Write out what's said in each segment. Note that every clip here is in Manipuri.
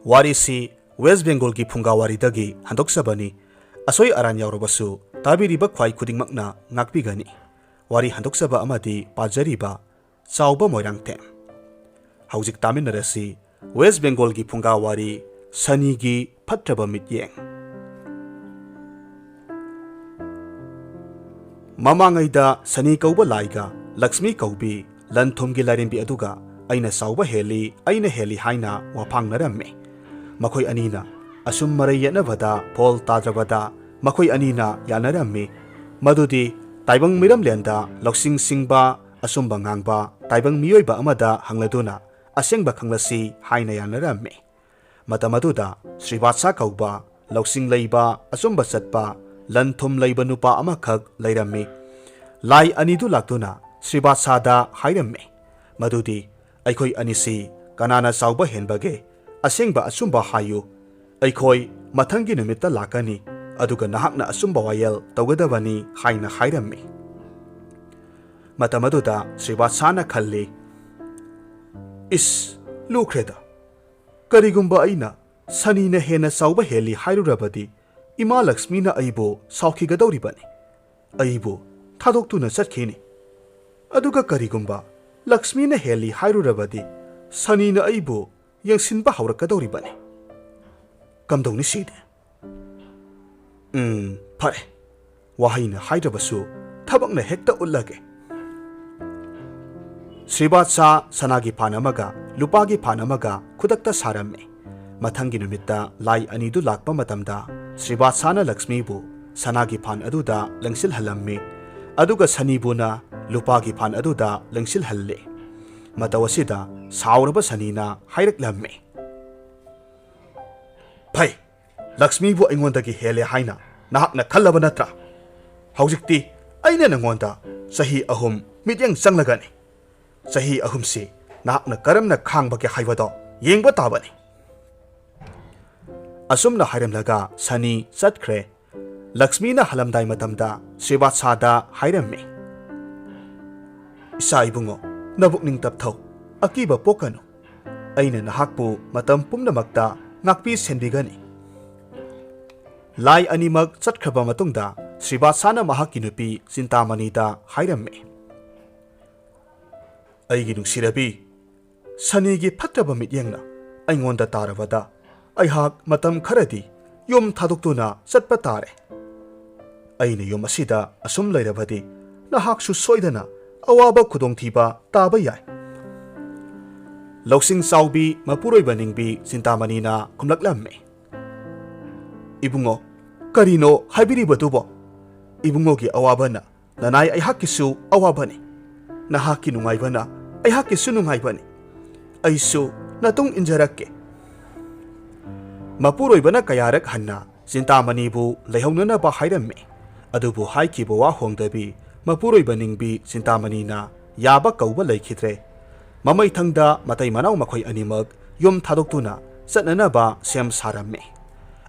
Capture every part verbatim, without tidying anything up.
ꯋꯥꯔꯤꯁꯤ ꯋꯦꯁ ꯕꯦꯡꯒꯣꯜꯒꯤ ꯐꯨꯡꯒꯥ ꯋꯥꯔꯤꯗꯒꯤ ꯍꯟꯗꯣꯛꯆꯕꯅꯤ꯫ ꯑꯁꯣꯏ ꯑꯔꯥꯟ ꯌꯥꯎꯔꯕꯁꯨ ꯇꯥꯕꯤꯔꯤꯕ ꯈ꯭ꯋꯥꯏ ꯈꯨꯗꯤꯡꯃꯛꯅ ꯉꯥꯛꯄꯤꯒꯅꯤ꯫ ꯋꯥꯔꯤ ꯍꯟꯗꯣꯛꯆꯕ ꯑꯃꯗꯤ ꯄꯥꯖꯔꯤꯕ ꯆꯥꯎꯕ ꯃꯣꯏꯔꯥꯡꯊꯦꯝ꯫ ꯍꯧꯖꯤꯛ ꯇꯥꯃꯤꯟꯅꯔꯁꯤ ꯋꯦꯁ ꯕꯦꯡꯒꯣꯜꯒꯤ ꯐꯨꯡꯒꯥ ꯋꯥꯔꯤ ꯁꯅꯤꯒꯤ ꯐꯠꯇ꯭ꯔꯕ ꯃꯤꯠꯌꯦꯡ꯫ ꯃꯃꯥꯡꯉꯩꯗ ꯁꯅꯤ ꯀꯧꯕ ꯂꯥꯏꯒ ꯂꯛꯁꯃꯤ ꯀꯧꯕꯤ ꯂꯟ ꯊꯨꯝꯒꯤ ꯂꯥꯏꯔꯦꯝꯕꯤ ꯑꯗꯨꯒ ꯑꯩꯅ ꯆꯥꯎꯕ ꯍꯦꯜꯂꯤ, ꯑꯩꯅ ꯍꯦꯜꯂꯤ ꯍꯥꯏꯅ ꯋꯥꯐꯥꯡꯅꯔꯝꯃꯤ꯫ ꯃꯈꯣꯏ ꯑꯅꯤꯅ ꯑꯁꯨꯝ ꯃꯔꯩ ꯌꯦꯠꯅꯕꯗ ꯐꯣꯜ ꯇꯥꯗ꯭ꯔꯕꯗ ꯃꯈꯣꯏ ꯑꯅꯤꯅ ꯌꯥꯅꯔꯝꯃꯤ꯫ ꯃꯗꯨꯗꯤ ꯇꯥꯏꯕꯪ ꯃꯤꯔꯝꯂꯦꯟꯗ ꯂꯧꯁꯤꯡ ꯁꯤꯡꯕ, ꯑꯆꯨꯝꯕ ꯉꯥꯡꯕ ꯇꯥꯏꯕꯪ ꯃꯤꯑꯣꯏꯕ ꯑꯃꯗ ꯍꯪꯂꯗꯨꯅ ꯑꯁꯦꯡꯕ ꯈꯪꯂꯁꯤ ꯍꯥꯏꯅ ꯌꯥꯅꯔꯝꯃꯤ꯫ ꯃꯇꯝ ꯑꯗꯨꯗ ꯁ꯭ꯔꯤꯕꯥꯠꯁꯥ ꯀꯧꯕ ꯂꯧꯁꯤꯡ ꯂꯩꯕ, ꯑꯆꯨꯝꯕ ꯆꯠꯄ, ꯂꯟ ꯊꯨꯝ ꯂꯩꯕ ꯅꯨꯄꯥ ꯑꯃꯈꯛ ꯂꯩꯔꯝꯃꯤ꯫ ꯂꯥꯏ ꯑꯅꯤꯗꯨ ꯂꯥꯛꯇꯨꯅ ꯁ꯭ꯔꯤꯕꯥꯠꯁꯥꯗ ꯍꯥꯏꯔꯝꯃꯤ, ꯃꯗꯨꯗꯤ ꯑꯩꯈꯣꯏ ꯑꯅꯤꯁꯤ ꯀꯅꯥꯅ ꯆꯥꯎꯕ ꯍꯦꯟꯕꯒꯦ? ꯑꯁꯦꯡꯕ ꯑꯆꯨꯝꯕ ꯍꯥꯏꯌꯨ꯫ ꯑꯩꯈꯣꯏ ꯃꯊꯪꯒꯤ ꯅꯨꯃꯤꯠꯇ ꯂꯥꯛꯀꯅꯤ, ꯑꯗꯨꯒ ꯅꯍꯥꯛꯅ ꯑꯆꯨꯝꯕ ꯋꯥꯌꯦꯜ ꯇꯧꯒꯗꯕꯅꯤ ꯍꯥꯏꯅ ꯍꯥꯏꯔꯝꯃꯤ꯫ ꯃꯇꯝ ꯑꯗꯨꯗ ꯁ꯭ꯔꯤꯕꯥꯠꯁꯥꯅ ꯈꯜꯂꯤ, "ꯏꯁ, ꯂꯨꯈ꯭ꯔꯦꯗ꯫ ꯀꯔꯤꯒꯨꯝꯕ ꯑꯩꯅ ꯁꯅꯤꯅ ꯍꯦꯟꯅ ꯆꯥꯎꯕ ꯍꯦꯜꯂꯤ ꯍꯥꯏꯔꯨꯔꯕꯗꯤ ꯏꯃꯥ ꯂꯛꯁꯃꯤꯅ ꯑꯩꯕꯨ ꯁꯥꯎꯈꯤꯒꯗꯧꯔꯤꯕꯅꯤ, ꯑꯩꯕꯨ ꯊꯥꯗꯣꯛꯇꯨꯅ ꯆꯠꯈꯤꯅꯤ꯫ ꯑꯗꯨꯒ ꯀꯔꯤꯒꯨꯝꯕ ꯂꯛꯁꯃꯤꯅ ꯍꯦꯜꯂꯤ ꯍꯥꯏꯔꯨꯔꯕꯗꯤ ꯁꯅꯤꯅ ꯑꯩꯕꯨ ꯌꯦꯡꯁꯤꯟꯕ ꯍꯧꯔꯛꯀꯗꯧꯔꯤꯕꯅꯤ꯫ ꯀꯝꯗꯧꯅꯤ ꯁꯤꯗꯤ?" "ꯎꯝ, ꯐꯔꯦ꯫ ꯋꯥꯍꯩꯅ ꯍꯥꯏꯗ꯭ꯔꯕꯁꯨ ꯊꯕꯛꯅ ꯍꯦꯛꯇ ꯎꯠꯂꯒꯦ꯫" ꯁ꯭ꯔꯤꯕꯥꯠꯁꯥ ꯁꯅꯥꯒꯤ ꯐꯥꯟ ꯑꯃꯒ ꯂꯨꯄꯥꯒꯤ ꯐꯥꯟ ꯑꯃꯒ ꯈꯨꯗꯛꯇ ꯁꯥꯔꯝꯃꯤ꯫ ꯃꯊꯪꯒꯤ ꯅꯨꯃꯤꯠꯇ ꯂꯥꯏ ꯑꯅꯤꯗꯨ ꯂꯥꯛꯄ ꯃꯇꯝꯗ ꯁ꯭ꯔꯤꯕꯥꯠꯁꯥꯅ ꯂꯛꯁꯃꯤꯕꯨ ꯁꯅꯥꯒꯤ ꯐꯥꯟ ꯑꯗꯨꯗ ꯂꯦꯡꯁꯤꯜꯍꯜꯂꯝꯃꯤ, ꯑꯗꯨꯒ ꯁꯅꯤꯕꯨꯅ ꯂꯨꯄꯥꯒꯤ ꯐꯥꯟ ꯑꯗꯨꯗ ꯂꯦꯡꯁꯤꯜꯍꯜꯂꯤ꯫ ꯃꯇꯧ ꯑꯁꯤꯗ ꯁꯥꯎꯔꯕ ꯁꯅꯤꯅ ꯍꯥꯏꯔꯛꯂꯝꯃꯤ, "ꯐꯩ, ꯂꯛꯁꯃꯤꯕꯨ ꯑꯩꯉꯣꯟꯗꯒꯤ ꯍꯦꯜꯂꯦ ꯍꯥꯏꯅ ꯅꯍꯥꯛꯅ ꯈꯜꯂꯕ ꯅꯠꯇ꯭ꯔꯥ? ꯍꯧꯖꯤꯛꯇꯤ ꯑꯩꯅ ꯅꯉꯣꯟꯗ ꯆꯍꯤ ꯑꯍꯨꯝ ꯃꯤꯠꯌꯦꯡ ꯆꯪꯂꯒꯅꯤ꯫ ꯆꯍꯤ ꯑꯍꯨꯝꯁꯤ ꯅꯍꯥꯛꯅ ꯀꯔꯝꯅ ꯈꯥꯡꯕꯒꯦ ꯍꯥꯏꯕꯗꯣ ꯌꯦꯡꯕ ꯇꯥꯕꯅꯤ꯫" ꯑꯁꯨꯝꯅ ꯍꯥꯏꯔꯝꯂꯒ ꯁꯅꯤ ꯆꯠꯈ꯭ꯔꯦ꯫ ꯂꯛꯁꯃꯤꯅ ꯍꯜꯂꯝꯗꯥꯏ ꯃꯇꯝꯗ ꯁ꯭ꯔꯤꯕꯥꯠꯁꯥꯗ ꯍꯥꯏꯔꯝꯃꯤ, "ꯏꯆꯥ ꯏꯕꯨꯡꯉꯣ, ꯅꯕꯨꯛꯅꯤꯡ ꯇꯞꯊꯧ, ꯑꯀꯤꯕ ꯄꯣꯛꯀꯅꯨ꯫ ꯑꯩꯅ ꯅꯍꯥꯛꯄꯨ ꯃꯇꯝ ꯄꯨꯝꯅꯃꯛꯇ ꯉꯥꯛꯄꯤ ꯁꯦꯟꯕꯤꯒꯅꯤ꯫ ꯂꯥꯏ ꯑꯅꯤꯃꯛ ꯆꯠꯈ꯭ꯔꯕ ꯃꯇꯨꯡꯗ ꯁ꯭ꯔꯤꯕꯥꯁꯥꯅ ꯃꯍꯥꯛꯀꯤ ꯅꯨꯄꯤ ꯆꯤꯟꯇꯥꯃꯅꯤꯗ ꯍꯥꯏꯔꯝꯃꯤ, "ꯑꯩꯒꯤ ꯅꯨꯡꯁꯤꯔꯕꯤ, ꯁꯅꯤꯒꯤ ꯐꯠꯇꯕ ꯃꯤꯠꯌꯦꯡꯅ ꯑꯩꯉꯣꯟꯗ ꯇꯥꯔꯕꯗ ꯑꯩꯍꯥꯛ ꯃꯇꯝ ꯈꯔꯗꯤ ꯌꯨꯝ ꯊꯥꯗꯣꯛꯇꯨꯅ ꯆꯠꯄ ꯇꯥꯔꯦ꯫ ꯑꯩꯅ ꯌꯨꯝ ꯑꯁꯤꯗ ꯑꯁꯨꯝ ꯂꯩꯔꯕꯗꯤ ꯅꯍꯥꯛꯁꯨ ꯁꯣꯏꯗꯅ ꯑꯋꯥꯕ ꯈꯨꯗꯣꯡꯊꯤꯕ ꯇꯥꯕ ꯌꯥꯏ꯫" ꯂꯧꯁꯤꯡ ꯆꯥꯎꯕꯤ ꯃꯄꯨꯔꯣꯏꯕ ꯅꯤꯡꯕꯤ ꯆꯤꯟꯇꯥꯃꯅꯤꯅ ꯈꯨꯝꯂꯛꯂꯝꯃꯤ, "ꯏꯕꯨꯡꯉꯣ, ꯀꯔꯤꯅꯣ ꯍꯥꯏꯕꯤꯔꯤꯕꯗꯨꯕꯣ? ꯏꯕꯨꯡꯉꯣꯒꯤ ꯑꯋꯥꯕꯅ ꯅꯅꯥꯏ ꯑꯩꯍꯥꯛꯀꯤꯁꯨ ꯑꯋꯥꯕꯅꯤ꯫ ꯅꯍꯥꯛꯀꯤ ꯅꯨꯡꯉꯥꯏꯕꯅ ꯑꯩꯍꯥꯛꯀꯤꯁꯨ ꯅꯨꯡꯉꯥꯏꯕꯅꯤ꯫ ꯑꯩꯁꯨ ꯅꯇꯨꯡ ꯏꯟꯖꯔꯛꯀꯦ꯫" ꯃꯄꯨꯔꯣꯏꯕꯅ ꯀꯌꯥꯔꯛ ꯍꯟꯅ ꯆꯤꯟꯇꯥꯃꯅꯤꯕꯨ ꯂꯩꯍꯧꯅꯅꯕ ꯍꯥꯏꯔꯝꯃꯤ꯫ ꯑꯗꯨꯕꯨ ꯍꯥꯏꯈꯤꯕ ꯋꯥ ꯍꯣꯡꯗꯕꯤ ꯃꯄꯨꯔꯣꯏꯕ ꯅꯤꯡꯕꯤ ꯆꯤꯟꯇꯥꯃꯅꯤꯅ ꯌꯥꯕ ꯀꯧꯕ ꯂꯩꯈꯤꯗ꯭ꯔꯦ꯫ ꯃꯃꯩꯊꯪꯗ ꯃꯇꯩ ꯃꯅꯥꯎ ꯃꯈꯣꯏ ꯑꯅꯤꯃꯛ ꯌꯨꯝ ꯊꯥꯗꯣꯛꯇꯨꯅ ꯆꯠꯅꯅꯕ ꯁꯦꯝ ꯁꯥꯔꯝꯃꯤ꯫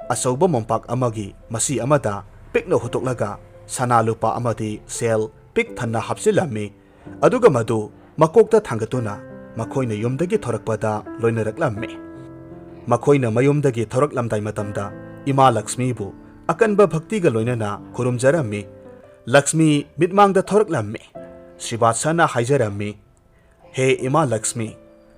ꯑꯆꯧꯕ ꯃꯣꯝꯄꯥꯛ ꯑꯃꯒꯤ ꯃꯁꯤ ꯑꯃꯗ ꯄꯤꯛꯅ ꯍꯨꯠꯇꯣꯛꯂꯒ ꯁꯅꯥ ꯂꯨꯄꯥ ꯑꯃꯗꯤ ꯁꯦꯜ ꯄꯤꯛ ꯊꯟꯅ ꯍꯥꯞꯆꯤꯜꯂꯝꯃꯤ꯫ ꯑꯗꯨꯒ ꯃꯗꯨ ꯃꯀꯣꯛꯇ ꯊꯥꯡꯒꯠꯇꯨꯅ ꯃꯈꯣꯏꯅ ꯌꯨꯝꯗꯒꯤ ꯊꯣꯔꯛꯄꯗ ꯂꯣꯏꯅꯔꯛꯂꯝꯃꯤ꯫ ꯃꯈꯣꯏꯅ ꯃꯌꯨꯝꯗꯒꯤ ꯊꯣꯔꯛꯂꯝꯗꯥꯏ ꯃꯇꯝꯗ ꯏꯃꯥ ꯂꯛꯁꯃꯤꯕꯨ ꯑꯀꯟꯕ ꯚꯛꯇꯤꯒ ꯂꯣꯏꯅꯅ ꯈꯨꯔꯨꯝꯖꯔꯝꯃꯤ꯫ ꯂꯛꯁꯃꯤ ꯃꯤꯠꯃꯥꯡꯗ ꯊꯣꯔꯛꯂꯝꯃꯤ꯫ ꯁ꯭ꯔꯤꯕꯥꯠꯁꯅ ꯍꯥꯏꯖꯔꯝꯃꯤ, "ꯍꯦ ꯏꯃꯥ ꯂꯛꯁꯃꯤ,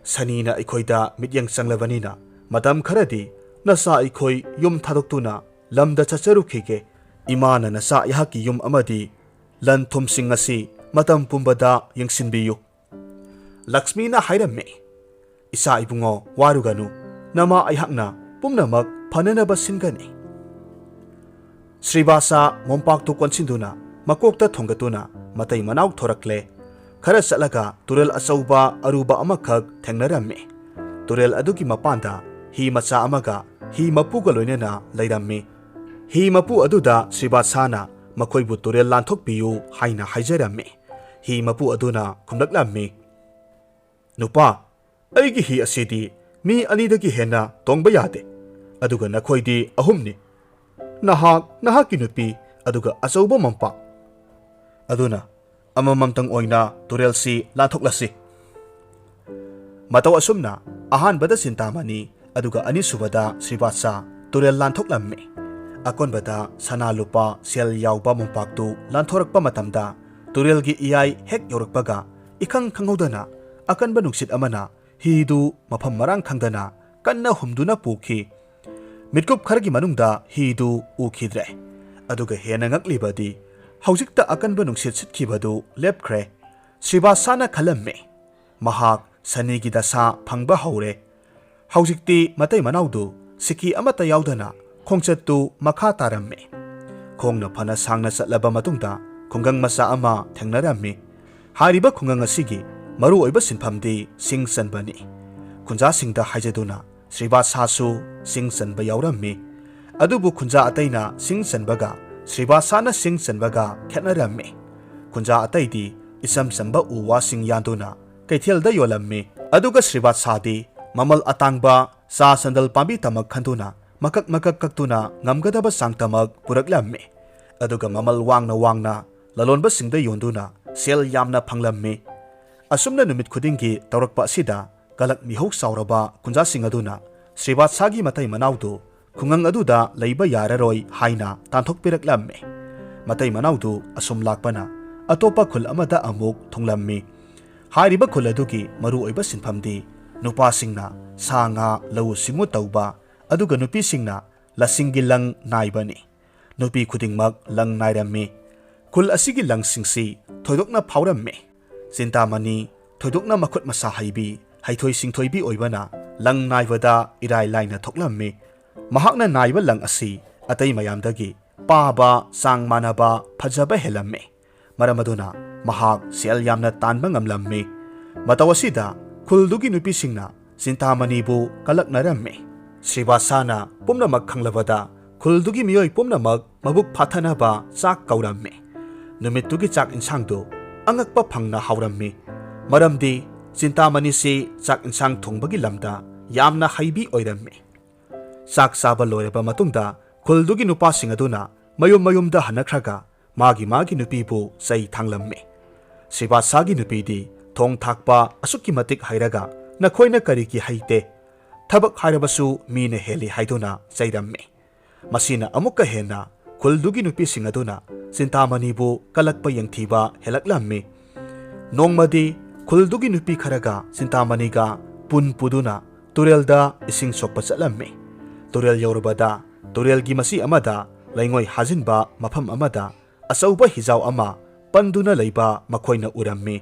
ꯁꯅꯤꯅ ꯑꯩꯈꯣꯏꯗ ꯃꯤꯠꯌꯦꯡ ꯆꯪꯂꯕꯅꯤꯅ ꯃꯇꯝ ꯈꯔꯗꯤ ꯅꯆꯥ ꯑꯩꯈꯣꯏ ꯌꯨꯝ ꯊꯥꯗꯣꯛꯇꯨꯅ ꯂꯝꯗ ꯆꯠꯆꯔꯨꯈꯤꯒꯦ꯫ ꯏꯃꯥꯅ ꯅꯆꯥ ꯑꯩꯍꯥꯛꯀꯤ ꯌꯨꯝ ꯑꯃꯗꯤ ꯂꯟ ꯊꯨꯝꯁꯤꯡ ꯑꯁꯤ ꯃꯇꯝ ꯄꯨꯝꯕꯗ ꯌꯦꯡꯁꯤꯟꯕꯤꯌꯨ꯫" ꯂꯛꯁꯃꯤꯅ ꯍꯥꯏꯔꯝꯃꯤ, "ꯏꯆꯥ ꯏꯕꯨꯡꯉꯣ, ꯋꯥꯔꯨꯒꯅꯨ, ꯅꯃꯥ ꯑꯩꯍꯥꯛꯅ ꯄꯨꯝꯅꯃꯛ ꯐꯅꯅꯕ ꯁꯤꯟꯒꯅꯤ꯫" ꯁ꯭ꯔꯤꯕꯥꯁꯥ ꯃꯣꯝꯄꯥꯛꯇꯨ ꯀꯣꯟꯁꯤꯟꯗꯨꯅ ꯃꯀꯣꯛꯇ ꯊꯣꯡꯒꯠꯇꯨꯅ ꯃꯇꯩ ꯃꯅꯥꯎ ꯊꯣꯔꯛꯂꯦ꯫ ꯈꯔ ꯆꯠꯂꯒ ꯇꯨꯔꯦꯜ ꯑꯆꯧꯕ ꯑꯔꯨꯕ ꯑꯃꯈꯛ ꯊꯦꯡꯅꯔꯝꯃꯤ꯫ ꯇꯨꯔꯦꯜ ꯑꯗꯨꯒꯤ ꯃꯄꯥꯟꯗ ꯍꯤ ꯃꯆꯥ ꯑꯃꯒ ꯍꯤ ꯃꯄꯨꯒ ꯂꯣꯏꯅꯅ ꯂꯩꯔꯝꯃꯤ꯫ ꯍꯤ ꯃꯄꯨ ꯑꯗꯨꯗ ꯁ꯭ꯔꯤꯕꯥꯁꯥꯅ ꯃꯈꯣꯏꯕꯨ ꯇꯨꯔꯦꯜ ꯂꯥꯟꯊꯣꯛꯄꯤꯌꯨ ꯍꯥꯏꯅ ꯍꯥꯏꯖꯔꯝꯃꯤ꯫ ꯍꯤ ꯃꯄꯨ ꯑꯗꯨꯅ ꯈꯨꯝꯂꯛꯂꯝꯃꯤ, "ꯅꯨꯄꯥ, ꯑꯩꯒꯤ ꯍꯤ ꯑꯁꯤꯗꯤ ꯃꯤ ꯑꯅꯤꯗꯒꯤ ꯍꯦꯟꯅ ꯇꯣꯡꯕ ꯌꯥꯗꯦ, ꯑꯗꯨꯒ ꯅꯈꯣꯏꯗꯤ ꯑꯍꯨꯝꯅꯤ, ꯅꯍꯥꯛ, ꯅꯍꯥꯛꯀꯤ ꯅꯨꯄꯤ, ꯑꯗꯨꯒ ꯑꯆꯧꯕ ꯃꯣꯝꯄꯥꯛ꯫ ꯑꯗꯨꯅ ꯑꯃꯃꯝꯇꯪ ꯑꯣꯏꯅ ꯇꯨꯔꯦꯜꯁꯤ ꯂꯥꯟꯊꯣꯛꯂꯁꯤ꯫" ꯃꯇꯧ ꯑꯁꯨꯝꯅ ꯑꯍꯥꯟꯕꯗ ꯆꯤꯟꯇꯥꯃꯅꯤ, ꯑꯗꯨꯒ ꯑꯅꯤꯁꯨꯕꯗ ꯁ꯭ꯔꯤꯕꯥꯁꯥ ꯇꯨꯔꯦꯜ ꯂꯥꯟꯊꯣꯛꯂꯝꯃꯤ꯫ ꯑꯀꯣꯟꯕꯗ ꯁꯅꯥ ꯂꯨꯄꯥ ꯁꯦꯜ ꯌꯥꯎꯕ ꯃꯣꯝꯄꯥꯛꯇꯨ ꯂꯥꯟꯊꯣꯔꯛꯄ ꯃꯇꯝꯗ, ꯇꯨꯔꯦꯜꯒꯤ ꯏꯌꯥꯏ ꯍꯦꯛ ꯌꯧꯔꯛꯄꯒ, ꯏꯈꯪ ꯈꯪꯍꯧꯗꯅ ꯑꯀꯟꯕ ꯅꯨꯡꯁꯤꯠ ꯑꯃꯅ ꯍꯤꯗꯨ ꯃꯐꯝ ꯃꯔꯥꯡ ꯈꯪꯗꯅ ꯀꯟꯅ ꯍꯨꯝꯗꯨꯅ ꯄꯨꯈꯤ꯫ ꯃꯤꯠꯀꯨꯞ ꯈꯔꯒꯤ ꯃꯅꯨꯡꯗ ꯍꯤꯗꯨ ꯎꯈꯤꯗ꯭ꯔꯦ꯫ ꯑꯗꯨꯒ ꯍꯦꯟꯅ ꯉꯛꯂꯤꯕꯗꯤ, ꯍꯧꯖꯤꯛꯇ ꯑꯀꯟꯕ ꯅꯨꯡꯁꯤꯠ ꯁꯤꯠꯈꯤꯕꯗꯨ ꯂꯦꯞꯈ꯭ꯔꯦ꯫ ꯁ꯭ꯔꯤꯕꯥꯁꯥꯅ ꯈꯜꯂꯝꯃꯤ, ꯃꯍꯥꯛ ꯁꯅꯤꯒꯤ ꯗꯁꯥ ꯐꯪꯕ ꯍꯧꯔꯦ꯫ ꯍꯧꯖꯤꯛꯇꯤ ꯃꯇꯩ ꯃꯅꯥꯎꯗꯨ ꯁꯤꯀꯤ ꯑꯃꯠꯇ ꯌꯥꯎꯗꯅ ꯈꯣꯡꯆꯠꯇꯨ ꯃꯈꯥ ꯇꯥꯔꯝꯃꯤ꯫ ꯈꯣꯡꯅ ꯐꯅ ꯁꯥꯡꯅ ꯆꯠꯂꯕ ꯃꯇꯨꯡꯗ, ꯈꯨꯡꯒꯪ ꯃꯆꯥ ꯑꯃ ꯊꯦꯡꯅꯔꯝꯃꯤ꯫ ꯍꯥꯏꯔꯤꯕ ꯈꯨꯡꯒꯪ ꯑꯁꯤꯒꯤ ꯃꯔꯨꯑꯣꯏꯕ ꯁꯤꯟꯐꯝꯗꯤ ꯁꯤꯡ ꯆꯟꯕꯅꯤ꯫ ꯈꯨꯟꯖꯥꯁꯤꯡꯗ ꯍꯥꯏꯖꯗꯨꯅ ꯁ꯭ꯔꯤꯕꯥꯁꯥꯁꯨ ꯁꯤꯡ ꯆꯟꯕ ꯌꯥꯎꯔꯝꯃꯤ꯫ ꯑꯗꯨꯕꯨ ꯈꯨꯟꯖꯥ ꯑꯇꯩꯅ ꯁꯤꯡ ꯆꯟꯕꯒ ꯁ꯭ꯔꯤꯕꯥꯁꯥꯅ ꯁꯤꯡ ꯆꯟꯕꯒ ꯈꯦꯠꯅꯔꯝꯃꯤ꯫ ꯈꯨꯟꯖꯥ ꯑꯇꯩꯗꯤ ꯏꯆꯝ ꯆꯝꯕ ꯎ ꯋꯥꯁꯤꯡ ꯌꯥꯟꯗꯨꯅ ꯀꯩꯊꯦꯜꯗ ꯌꯣꯜꯂꯝꯃꯤ꯫ ꯑꯗꯨꯒ ꯁ꯭ꯔꯤꯕꯥꯁꯥꯗꯤ ꯃꯃꯜ ꯑꯇꯥꯡꯕ ꯆꯥ ꯁꯟꯗꯜ ꯄꯥꯝꯕꯤ ꯇꯃꯛ ꯈꯟꯗꯨꯅ ꯃꯀꯛ ꯃꯀꯛ ꯀꯛꯇꯨꯅ ꯉꯝꯒꯗꯕ ꯆꯥꯡ ꯇꯃꯛ ꯄꯨꯔꯛꯂꯝꯃꯤ꯫ ꯑꯗꯨꯒ ꯃꯃꯜ ꯋꯥꯡꯅ ꯋꯥꯡꯅ ꯂꯂꯣꯟꯕꯁꯤꯡꯗ ꯌꯣꯟꯗꯨꯅ ꯁꯦꯜ ꯌꯥꯝꯅ ꯐꯪꯂꯝꯃꯤ꯫ ꯑꯁꯨꯝꯅ ꯅꯨꯃꯤꯠ ꯈꯨꯗꯤꯡꯒꯤ ꯇꯧꯔꯛꯄ ꯑꯁꯤꯗ ꯀꯂꯛ ꯃꯤꯍꯧ ꯆꯥꯎꯔꯕ ꯈꯨꯟꯖꯥꯁꯤꯡ ꯑꯗꯨꯅ ꯁ꯭ꯔꯤꯕꯥꯁꯥꯒꯤ ꯃꯇꯩ ꯃꯅꯥꯎꯗꯨ ꯈꯨꯡꯒꯪ ꯑꯗꯨꯗ ꯂꯩꯕ ꯌꯥꯔꯔꯣꯏ ꯍꯥꯏꯅ ꯇꯥꯟꯊꯣꯛꯄꯤꯔꯛꯂꯝꯃꯤ꯫ ꯃꯇꯩ ꯃꯅꯥꯎꯗꯨ ꯑꯁꯨꯝ ꯂꯥꯛꯄꯅ ꯑꯇꯣꯞꯄ ꯈꯨꯜ ꯑꯃꯗ ꯑꯃꯨꯛ ꯊꯨꯡꯂꯝꯃꯤ꯫ ꯍꯥꯏꯔꯤꯕ ꯈꯨꯜ ꯑꯗꯨꯒꯤ ꯃꯔꯨꯑꯣꯏꯕ ꯁꯤꯟꯐꯝꯗꯤ ꯅꯨꯄꯥꯁꯤꯡꯅ ꯁꯥ ꯉꯥ ꯂꯧꯎ ꯁꯤꯡꯎ ꯇꯧꯕ, ꯑꯗꯨꯒ ꯅꯨꯄꯤꯁꯤꯡꯅ ꯂꯁꯤꯡꯒꯤ ꯂꯪ ꯅꯥꯏꯕꯅꯤ꯫ ꯅꯨꯄꯤ ꯈꯨꯗꯤꯡꯃꯛ ꯂꯪ ꯅꯥꯏꯔꯝꯃꯤ꯫ ꯈꯨꯜ ꯑꯁꯤꯒꯤ ꯂꯪꯁꯤꯡꯁꯤ ꯊꯣꯏꯗꯣꯛꯅ ꯐꯥꯎꯔꯝꯃꯤ꯫ ꯆꯤꯟꯇꯥꯃꯅꯤ ꯊꯣꯏꯗꯣꯛꯅ ꯃꯈꯨꯠ ꯃꯁꯥ ꯍꯩꯕꯤ, ꯍꯩꯊꯣꯏ ꯁꯤꯡꯊꯣꯏꯕꯤ ꯑꯣꯏꯕꯅ ꯂꯪ ꯅꯥꯏꯕꯗ ꯏꯔꯥꯏ ꯂꯥꯏꯅ ꯊꯣꯛꯂꯝꯃꯤ꯫ ꯃꯍꯥꯛꯅ ꯅꯥꯏꯕ ꯂꯪ ꯑꯁꯤ ꯑꯇꯩ ꯃꯌꯥꯝꯗꯒꯤ ꯄꯥꯕ, ꯆꯥꯡ ꯃꯥꯟꯅꯕ, ꯐꯖꯕ ꯍꯦꯜꯂꯝꯃꯤ꯫ ꯃꯔꯝ ꯑꯗꯨꯅ ꯃꯍꯥꯛ ꯁꯦꯜ ꯌꯥꯝꯅ ꯇꯥꯟꯕ ꯉꯝꯂꯝꯃꯤ꯫ ꯃꯇꯧ ꯑꯁꯤꯗ ꯈꯨꯜꯗꯨꯒꯤ ꯅꯨꯄꯤꯁꯤꯡꯅ ꯆꯤꯟꯇꯥꯃꯅꯤꯕꯨ ꯀꯂꯛꯅꯔꯝꯃꯤ꯫ ꯁ꯭ꯔꯤꯕꯥꯁꯥꯅ ꯄꯨꯝꯅꯃꯛ ꯈꯪꯂꯕꯗ ꯈꯨꯜꯗꯨꯒꯤ ꯃꯤꯑꯣꯏ ꯄꯨꯝꯅꯃꯛ ꯃꯕꯨꯛ ꯐꯥꯊꯅꯕ ꯆꯥꯛ ꯀꯧꯔꯝꯃꯤ꯫ ꯅꯨꯃꯤꯠꯇꯨꯒꯤ ꯆꯥꯛ ꯏꯟꯁꯥꯡꯗꯨ ꯑꯉꯛꯄ ꯐꯪꯅ ꯍꯥꯎꯔꯝꯃꯤ꯫ ꯃꯔꯝꯗꯤ ꯆꯤꯟꯇꯥꯃꯅꯤꯁꯤ ꯆꯥꯛ ꯏꯟꯁꯥꯡ ꯊꯣꯡꯕꯒꯤ ꯂꯝꯗ ꯌꯥꯝꯅ ꯍꯩꯕꯤ ꯑꯣꯏꯔꯝꯃꯤ꯫ ꯆꯥꯛ ꯆꯥꯕ ꯂꯣꯏꯔꯕ ꯃꯇꯨꯡꯗ ꯈꯨꯜꯗꯨꯒꯤ ꯅꯨꯄꯥꯁꯤꯡ ꯑꯗꯨꯅ ꯃꯌꯨꯝ ꯃꯌꯨꯝꯗ ꯍꯟꯅꯈ꯭ꯔꯒ ꯃꯥꯒꯤ ꯃꯥꯒꯤ ꯅꯨꯄꯤꯕꯨ ꯆꯩ ꯊꯥꯡꯂꯝꯃꯤ꯫ ꯁ꯭ꯔꯤꯕꯥꯁꯥꯒꯤ ꯅꯨꯄꯤꯗꯤ ꯊꯣꯡ ꯊꯥꯛꯄ ꯑꯁꯨꯛꯀꯤ ꯃꯇꯤꯛ ꯍꯩꯔꯒ "ꯅꯈꯣꯏꯅ ꯀꯔꯤꯒꯤ ꯍꯩꯇꯦ? ꯊꯕꯛ ꯍꯥꯏꯔꯕꯁꯨ ꯃꯤꯅ ꯍꯦꯜꯂꯤ" ꯍꯥꯏꯗꯨꯅ ꯆꯩꯔꯝꯃꯤ꯫ ꯃꯁꯤꯅ ꯑꯃꯨꯛꯀ ꯍꯦꯟꯅ ꯈꯨꯜꯗꯨꯒꯤ ꯅꯨꯄꯤꯁꯤꯡ ꯑꯗꯨꯅ ꯆꯤꯟꯇꯥꯃꯅꯤꯕꯨ ꯀꯂꯛꯄ ꯌꯦꯡꯊꯤꯕ ꯍꯦꯜꯂꯛꯂꯝꯃꯤ꯫ ꯅꯣꯡꯃꯗꯤ ꯈꯨꯜꯗꯨꯒꯤ ꯅꯨꯄꯤ ꯈꯔꯒ ꯆꯤꯟꯇꯥꯃꯅꯤꯒ ꯄꯨꯟ ꯄꯨꯗꯨꯅ ꯇꯨꯔꯦꯜꯗ ꯏꯁꯤꯡ ꯁꯣꯛꯄ ꯆꯠꯂꯝꯃꯤ꯫ ꯇꯨꯔꯦꯜ ꯌꯧꯔꯕꯗ ꯇꯨꯔꯦꯜꯒꯤ ꯃꯆꯤ ꯑꯃꯗ ꯂꯩꯉꯣꯏ ꯍꯥꯖꯤꯟꯕ ꯃꯐꯝ ꯑꯃꯗ ꯑꯆꯧꯕ ꯍꯤꯖꯥꯎ ꯑꯃ ꯄꯟꯗꯨꯅ ꯂꯩꯕ ꯃꯈꯣꯏꯅ ꯎꯔꯝꯃꯤ꯫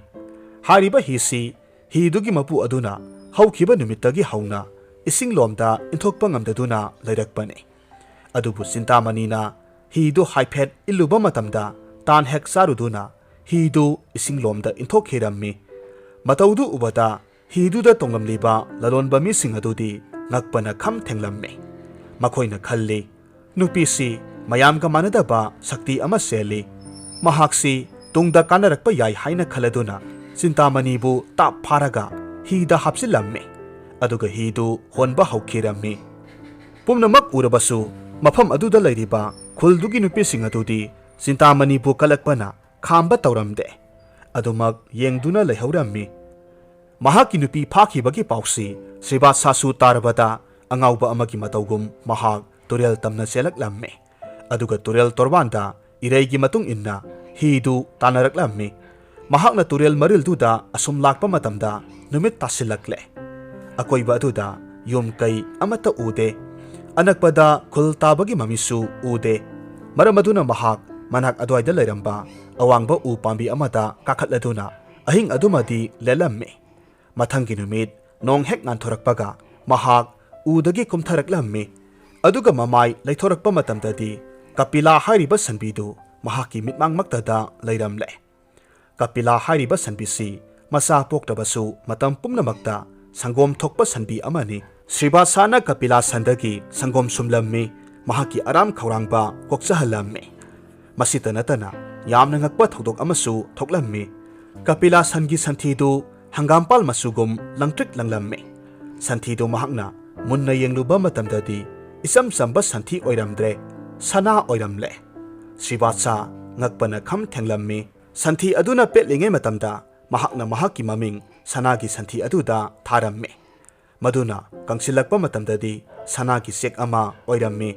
ꯍꯥꯏꯔꯤꯕ ꯍꯤꯁꯤ ꯍꯤꯗꯨꯒꯤ ꯃꯄꯨ ꯑꯗꯨꯅ ꯍꯧꯈꯤꯕ ꯅꯨꯃꯤꯠꯇꯒꯤ ꯍꯧꯅ ꯏꯁꯤꯡꯂꯣꯝꯗ ꯏꯟꯊꯣꯛꯄ ꯉꯝꯗꯗꯨꯅ ꯂꯩꯔꯛꯄꯅꯤ꯫ ꯑꯗꯨꯕꯨ ꯆꯤꯟꯇꯥꯃꯅꯤꯅ ꯍꯤꯗꯨ ꯍꯥꯏꯐꯦꯠ ꯏꯜꯂꯨꯕ ꯃꯇꯝꯗ ꯇꯥꯟ ꯍꯦꯛ ꯆꯥꯔꯨꯗꯨꯅ ꯍꯤꯗꯨ ꯏꯁꯤꯡꯂꯣꯝꯗ ꯏꯟꯊꯣꯛꯈꯤꯔꯝꯃꯤ꯫ ꯃꯇꯧꯗꯨ ꯎꯕꯗ ꯍꯤꯗꯨꯗ ꯇꯣꯡꯂꯝꯂꯤꯕ ꯂꯂꯣꯟꯕ ꯃꯤꯁꯤꯡ ꯑꯗꯨꯗꯤ ꯉꯛꯄꯅ ꯈꯝ ꯊꯦꯡꯂꯝꯃꯤ꯫ ꯃꯈꯣꯏꯅ ꯈꯜꯂꯤ, "ꯅꯨꯄꯤꯁꯤ ꯃꯌꯥꯝꯒ ꯃꯥꯟꯅꯗꯕ ꯁꯛꯇꯤ ꯑꯃ ꯆꯦꯜꯂꯤ꯫ ꯃꯍꯥꯛꯁꯤ ꯇꯨꯡꯗ ꯀꯥꯟꯅꯔꯛꯄ ꯌꯥꯏ" ꯍꯥꯏꯅ ꯈꯜꯂꯗꯨꯅ ꯆꯤꯟꯇꯥꯃꯅꯤꯕꯨ ꯇꯥꯞ ꯐꯥꯔꯒ ꯍꯤꯗ ꯍꯥꯞꯆꯤꯜꯂꯝꯃꯤ꯫ ꯑꯗꯨꯒ ꯍꯤꯗꯨ ꯍꯣꯟꯕ ꯍꯧꯈꯤꯔꯝꯃꯤ꯫ ꯄꯨꯝꯅꯃꯛ ꯎꯔꯕꯁꯨ ꯃꯐꯝ ꯑꯗꯨꯗ ꯂꯩꯔꯤꯕ ꯈꯨꯜꯗꯨꯒꯤ ꯅꯨꯄꯤꯁꯤꯡ ꯑꯗꯨꯗꯤ ꯆꯤꯟꯇꯥꯃꯅꯤꯕꯨ ꯀꯂꯛꯄꯅ ꯈꯥꯝꯕ ꯇꯧꯔꯝꯗꯦ꯫ ꯑꯗꯨꯃꯛ ꯌꯦꯡꯗꯨꯅ ꯂꯩꯍꯧꯔꯝꯃꯤ꯫ ꯃꯍꯥꯛꯀꯤ ꯅꯨꯄꯤ ꯐꯥꯈꯤꯕꯒꯤ ꯄꯥꯎꯁꯤ ꯁ꯭ꯔꯤꯕꯥꯠꯁꯥꯁꯨ ꯇꯥꯔꯕꯗ ꯑꯉꯥꯎꯕ ꯑꯃꯒꯤ ꯃꯇꯧꯒꯨꯝ ꯃꯍꯥꯛ ꯇꯨꯔꯦꯜ ꯇꯝꯅ ꯆꯦꯜꯂꯛꯂꯝꯃꯤ꯫ ꯑꯗꯨꯒ ꯇꯨꯔꯦꯜ ꯇꯣꯔꯕꯥꯟꯗ ꯏꯔꯩꯒꯤ ꯃꯇꯨꯡ ꯏꯟꯅ ꯍꯤꯗꯨ ꯇꯥꯟꯅꯔꯛꯂꯝꯃꯤ꯫ ꯃꯍꯥꯛꯅ ꯇꯨꯔꯦꯜ ꯃꯔꯤꯜꯗꯨꯗ ꯑꯁꯨꯝ ꯂꯥꯛꯄ ꯃꯇꯝꯗ ꯅꯨꯃꯤꯠ ꯇꯥꯁꯤꯜꯂꯛꯂꯦ꯫ ꯑꯀꯣꯏꯕ ꯑꯗꯨꯗ ꯌꯨꯝ ꯀꯩ ꯑꯃꯠꯇ ꯎꯗꯦ꯫ ꯑꯅꯛꯄꯗ ꯈꯨꯜ ꯇꯥꯕꯒꯤ ꯃꯃꯤꯁꯨ ꯎꯗꯦ꯫ ꯃꯔꯝ ꯑꯗꯨꯅ ꯃꯍꯥꯛ ꯃꯅꯥꯛ ꯑꯗꯨꯋꯥꯏꯗ ꯂꯩꯔꯝꯕ ꯑꯋꯥꯡꯕ ꯎ ꯄꯥꯝꯕꯤ ꯑꯃꯗ ꯀꯥꯈꯠꯂꯗꯨꯅ ꯑꯍꯤꯡ ꯑꯗꯨꯃꯗꯤ ꯂꯦꯜꯂꯝꯃꯤ꯫ ꯃꯊꯪꯒꯤ ꯅꯨꯃꯤꯠ ꯅꯣꯡ ꯍꯦꯛ ꯉꯥꯟꯊꯣꯔꯛꯄꯒ ꯃꯍꯥꯛ ꯎꯗꯒꯤ ꯀꯨꯝꯊꯔꯛꯂꯝꯃꯤ꯫ ꯑꯗꯨꯒ ꯃꯃꯥꯏ ꯂꯩꯊꯣꯔꯛꯄ ꯃꯇꯝꯗꯗꯤ ꯀꯄꯤꯂꯥ ꯍꯥꯏꯔꯤꯕ ꯁꯟꯕꯤꯗꯨ ꯃꯍꯥꯛꯀꯤ ꯃꯤꯠꯃꯥꯡꯃꯛꯇꯗ ꯂꯩꯔꯝꯂꯦ꯫ ꯀꯄꯤꯂꯥ ꯍꯥꯏꯔꯤꯕ ꯁꯟꯕꯤꯁꯤ ꯃꯆꯥ ꯄꯣꯛꯇ꯭ꯔꯕꯁꯨ ꯃꯇꯝ ꯄꯨꯝꯅꯃꯛꯇ ꯁꯪꯒꯣꯝ ꯊꯣꯛꯄ ꯁꯟꯕꯤ ꯑꯃꯅꯤ꯫ ꯁ꯭ꯔꯤꯕꯥꯁꯥꯅ ꯀꯄꯤꯂꯥ ꯁꯟꯗꯒꯤ ꯁꯪꯒꯣꯝ ꯁꯨꯝꯂꯝꯃꯤ, ꯃꯍꯥꯛꯀꯤ ꯑꯔꯥꯝ ꯈꯧꯔꯥꯡꯕ ꯀꯣꯛꯆꯍꯜꯂꯝꯃꯤ꯫ ꯃꯁꯤꯇ ꯅꯠꯇꯅ ꯌꯥꯝꯅ ꯉꯛꯄ ꯊꯧꯗꯣꯛ ꯑꯃꯁꯨ ꯊꯣꯛꯂꯝꯃꯤ꯫ ꯀꯄꯤꯂꯥ ꯁꯟꯒꯤ ꯁꯟꯊꯤꯗꯨ ꯍꯪꯒꯥꯝꯄꯥꯜ ꯃꯆꯨꯒꯨꯝ ꯂꯪꯇ꯭ꯔꯤꯛ ꯂꯪꯂꯝꯃꯤ꯫ ꯁꯟꯊꯤꯗꯨ ꯃꯍꯥꯛꯅ ꯃꯨꯟꯅ ꯌꯦꯡꯂꯨꯕ ꯃꯇꯝꯗꯗꯤ ꯏꯆꯝ ꯆꯝꯕ ꯁꯟꯊꯤ ꯑꯣꯏꯔꯝꯗ꯭ꯔꯦ, ꯁꯅꯥ ꯑꯣꯏꯔꯝꯂꯦ꯫ ꯁ꯭ꯔꯤꯕꯥꯠꯁꯥ ꯉꯛꯄꯅ ꯈꯝ ꯊꯦꯡꯂꯝꯃꯤ꯫ ꯁꯟꯊꯤ ꯑꯗꯨꯅ ꯄꯦꯠꯂꯤꯉꯩ ꯃꯇꯝꯗ ꯃꯍꯥꯛꯅ ꯃꯍꯥꯛꯀꯤ ꯃꯃꯤꯡ ꯁꯅꯥꯒꯤ ꯁꯟꯊꯤ ꯑꯗꯨꯗ ꯊꯥꯔꯝꯃꯤ꯫ ꯃꯗꯨꯅ ꯀꯪꯁꯤꯜꯂꯛꯄ ꯃꯇꯝꯗꯗꯤ ꯁꯅꯥꯒꯤ ꯆꯦꯛ ꯑꯃ ꯑꯣꯏꯔꯝꯃꯤ꯫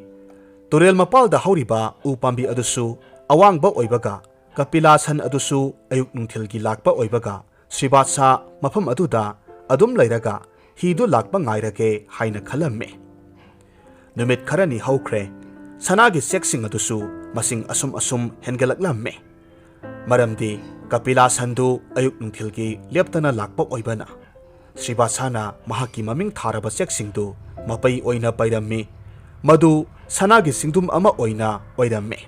ꯇꯨꯔꯦꯜ ꯃꯄꯥꯜꯗ ꯍꯧꯔꯤꯕ ꯎ ꯄꯥꯝꯕꯤ ꯑꯗꯨꯁꯨ ꯑꯋꯥꯡꯕ ꯑꯣꯏꯕꯒ, ꯀꯄꯤꯂꯥꯁꯟ ꯑꯗꯨꯁꯨ ꯑꯌꯨꯛ ꯅꯨꯡꯊꯤꯜꯒꯤ ꯂꯥꯛꯄ ꯑꯣꯏꯕꯒ, ꯁ꯭ꯔꯤꯕꯥꯠꯁꯥ ꯃꯐꯝ ꯑꯗꯨꯗ ꯑꯗꯨꯝ ꯂꯩꯔꯒ ꯍꯤꯗꯨ ꯂꯥꯛꯄ ꯉꯥꯏꯔꯒꯦ ꯍꯥꯏꯅ ꯈꯜꯂꯝꯃꯤ꯫ ꯅꯨꯃꯤꯠ ꯈꯔꯅꯤ ꯍꯧꯈ꯭ꯔꯦ꯫ ꯁꯅꯥꯒꯤ ꯆꯦꯛꯁꯤꯡ ꯑꯗꯨꯁꯨ ꯃꯁꯤꯡ ꯑꯁꯨꯝ ꯑꯁꯨꯝ ꯍꯦꯟꯒꯠꯂꯛꯂꯝꯃꯤ꯫ ꯃꯔꯝꯗꯤ ꯀꯄꯤꯂꯥꯁꯟꯗꯨ ꯑꯌꯨꯛ ꯅꯨꯡꯊꯤꯜꯒꯤ ꯂꯦꯞꯇꯅ ꯂꯥꯛꯄ ꯑꯣꯏꯕꯅ, ꯁ꯭ꯔꯤꯕꯥꯁꯥꯅ ꯃꯍꯥꯛꯀꯤ ꯃꯃꯤꯡ ꯊꯥꯔꯕ ꯆꯦꯛꯁꯤꯡꯗꯨ ꯃꯄꯩ ꯑꯣꯏꯅ ꯄꯩꯔꯝꯃꯤ꯫ ꯃꯗꯨ ꯁꯅꯥꯒꯤ ꯁꯤꯡꯗꯨꯝ ꯑꯃ ꯑꯣꯏꯅ ꯑꯣꯏꯔꯝꯃꯤ꯫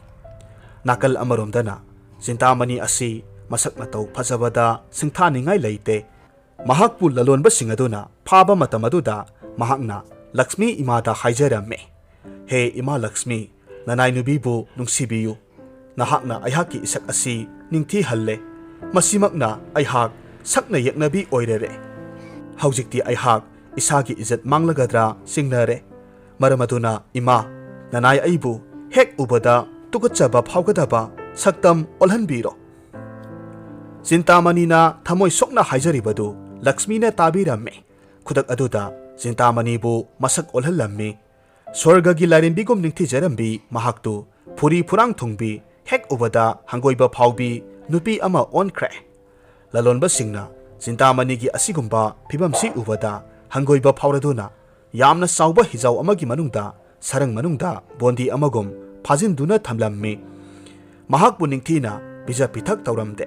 ꯅꯥꯀꯜ ꯑꯃꯔꯣꯝꯗꯅ ꯆꯤꯟꯇꯥꯃꯅꯤ ꯑꯁꯤ ꯃꯁꯛ ꯃꯇꯧ ꯐꯖꯕꯗ ꯁꯤꯡꯊꯥꯅꯤꯡꯉꯥꯏ ꯂꯩꯇꯦ꯫ ꯃꯍꯥꯛꯄꯨ ꯂꯂꯣꯟꯕꯁꯤꯡ ꯑꯗꯨꯅ ꯐꯥꯕ ꯃꯇꯝ ꯑꯗꯨꯗ ꯃꯍꯥꯛꯅ ꯂꯛꯁꯃꯤ ꯏꯃꯥꯗ ꯍꯥꯏꯖꯔꯝꯃꯤ, "ꯍꯦ ꯏꯃꯥ ꯂꯛꯁꯃꯤ, ꯅꯅꯥꯏ ꯅꯨꯄꯤꯕꯨ ꯅꯨꯡꯁꯤꯕꯤꯌꯨ꯫ ꯅꯍꯥꯛꯅ ꯑꯩꯍꯥꯛꯀꯤ ꯏꯁꯛ ꯑꯁꯤ ꯅꯤꯡꯊꯤꯍꯜꯂꯦ꯫ ꯃꯁꯤꯃꯛꯅ ꯑꯩꯍꯥꯛ ꯁꯛꯅ ꯌꯦꯛꯅꯕꯤ ꯑꯣꯏꯔꯔꯦ꯫ ꯍꯧꯖꯤꯛꯇꯤ ꯑꯩꯍꯥꯛ ꯏꯁꯥꯒꯤ ꯏꯖꯠ ꯃꯥꯡꯂꯒꯗ꯭ꯔꯥ ꯆꯤꯡꯅꯔꯦ꯫ ꯃꯔꯝ ꯑꯗꯨꯅ ꯏꯃꯥ, ꯅꯅꯥꯏ ꯑꯩꯕꯨ ꯍꯦꯛ ꯎꯕꯗ ꯇꯨꯀꯠꯆꯕ ꯐꯥꯎꯒꯗꯕ ꯁꯛꯇꯝ ꯑꯣꯜꯍꯟꯕꯤꯔꯣ"꯫ ꯆꯤꯟꯇꯥꯃꯅꯤꯅ ꯊꯃꯣꯏ ꯁꯣꯛꯅ ꯍꯥꯏꯖꯔꯤꯕꯗꯨ ꯂꯛꯁꯃꯤꯅ ꯇꯥꯕꯤꯔꯝꯃꯤ꯫ ꯈꯨꯗꯛ ꯑꯗꯨꯗ ꯆꯤꯟꯇꯥꯃꯅꯤꯕꯨ ꯃꯁꯛ ꯑꯣꯜꯍꯜꯂꯝꯃꯤ꯫ ꯁ꯭ꯋꯔꯒꯒꯤ ꯂꯥꯏꯔꯦꯝꯕꯤꯒꯨꯝ ꯅꯤꯡꯊꯤꯖꯔꯝꯕꯤ ꯃꯍꯥꯛꯇꯨ ꯐꯨꯔꯤ ꯐꯨꯔꯥꯡ ꯊꯨꯡꯕꯤ, ꯍꯦꯛ ꯎꯕꯗ ꯍꯪꯒꯣꯏꯕ ꯐꯥꯎꯕꯤ ꯅꯨꯄꯤ ꯑꯃ ꯑꯣꯟꯈ꯭ꯔꯦ꯫ ꯂꯂꯣꯟꯕꯁꯤꯡꯅ ꯆꯤꯟꯇꯥꯃꯅꯤꯒꯤ ꯑꯁꯤꯒꯨꯝꯕ ꯐꯤꯕꯝꯁꯤ ꯎꯕꯗ ꯍꯪꯒꯣꯏꯕ ꯐꯥꯎꯔꯗꯨꯅ ꯌꯥꯝꯅ ꯆꯥꯎꯕ ꯍꯤꯖꯥꯎ ꯑꯃꯒꯤ ꯃꯅꯨꯡꯗ ꯁꯔꯪ ꯃꯅꯨꯡꯗ ꯕꯣꯟꯗꯤ ꯑꯃꯒꯨꯝ ꯐꯥꯖꯤꯟꯗꯨꯅ ꯊꯝꯂꯝꯃꯤ꯫ ꯃꯍꯥꯛꯄꯨ ꯅꯤꯡꯊꯤꯅ ꯄꯤꯖ ꯄꯤꯊꯛ ꯇꯧꯔꯝꯗꯦ꯫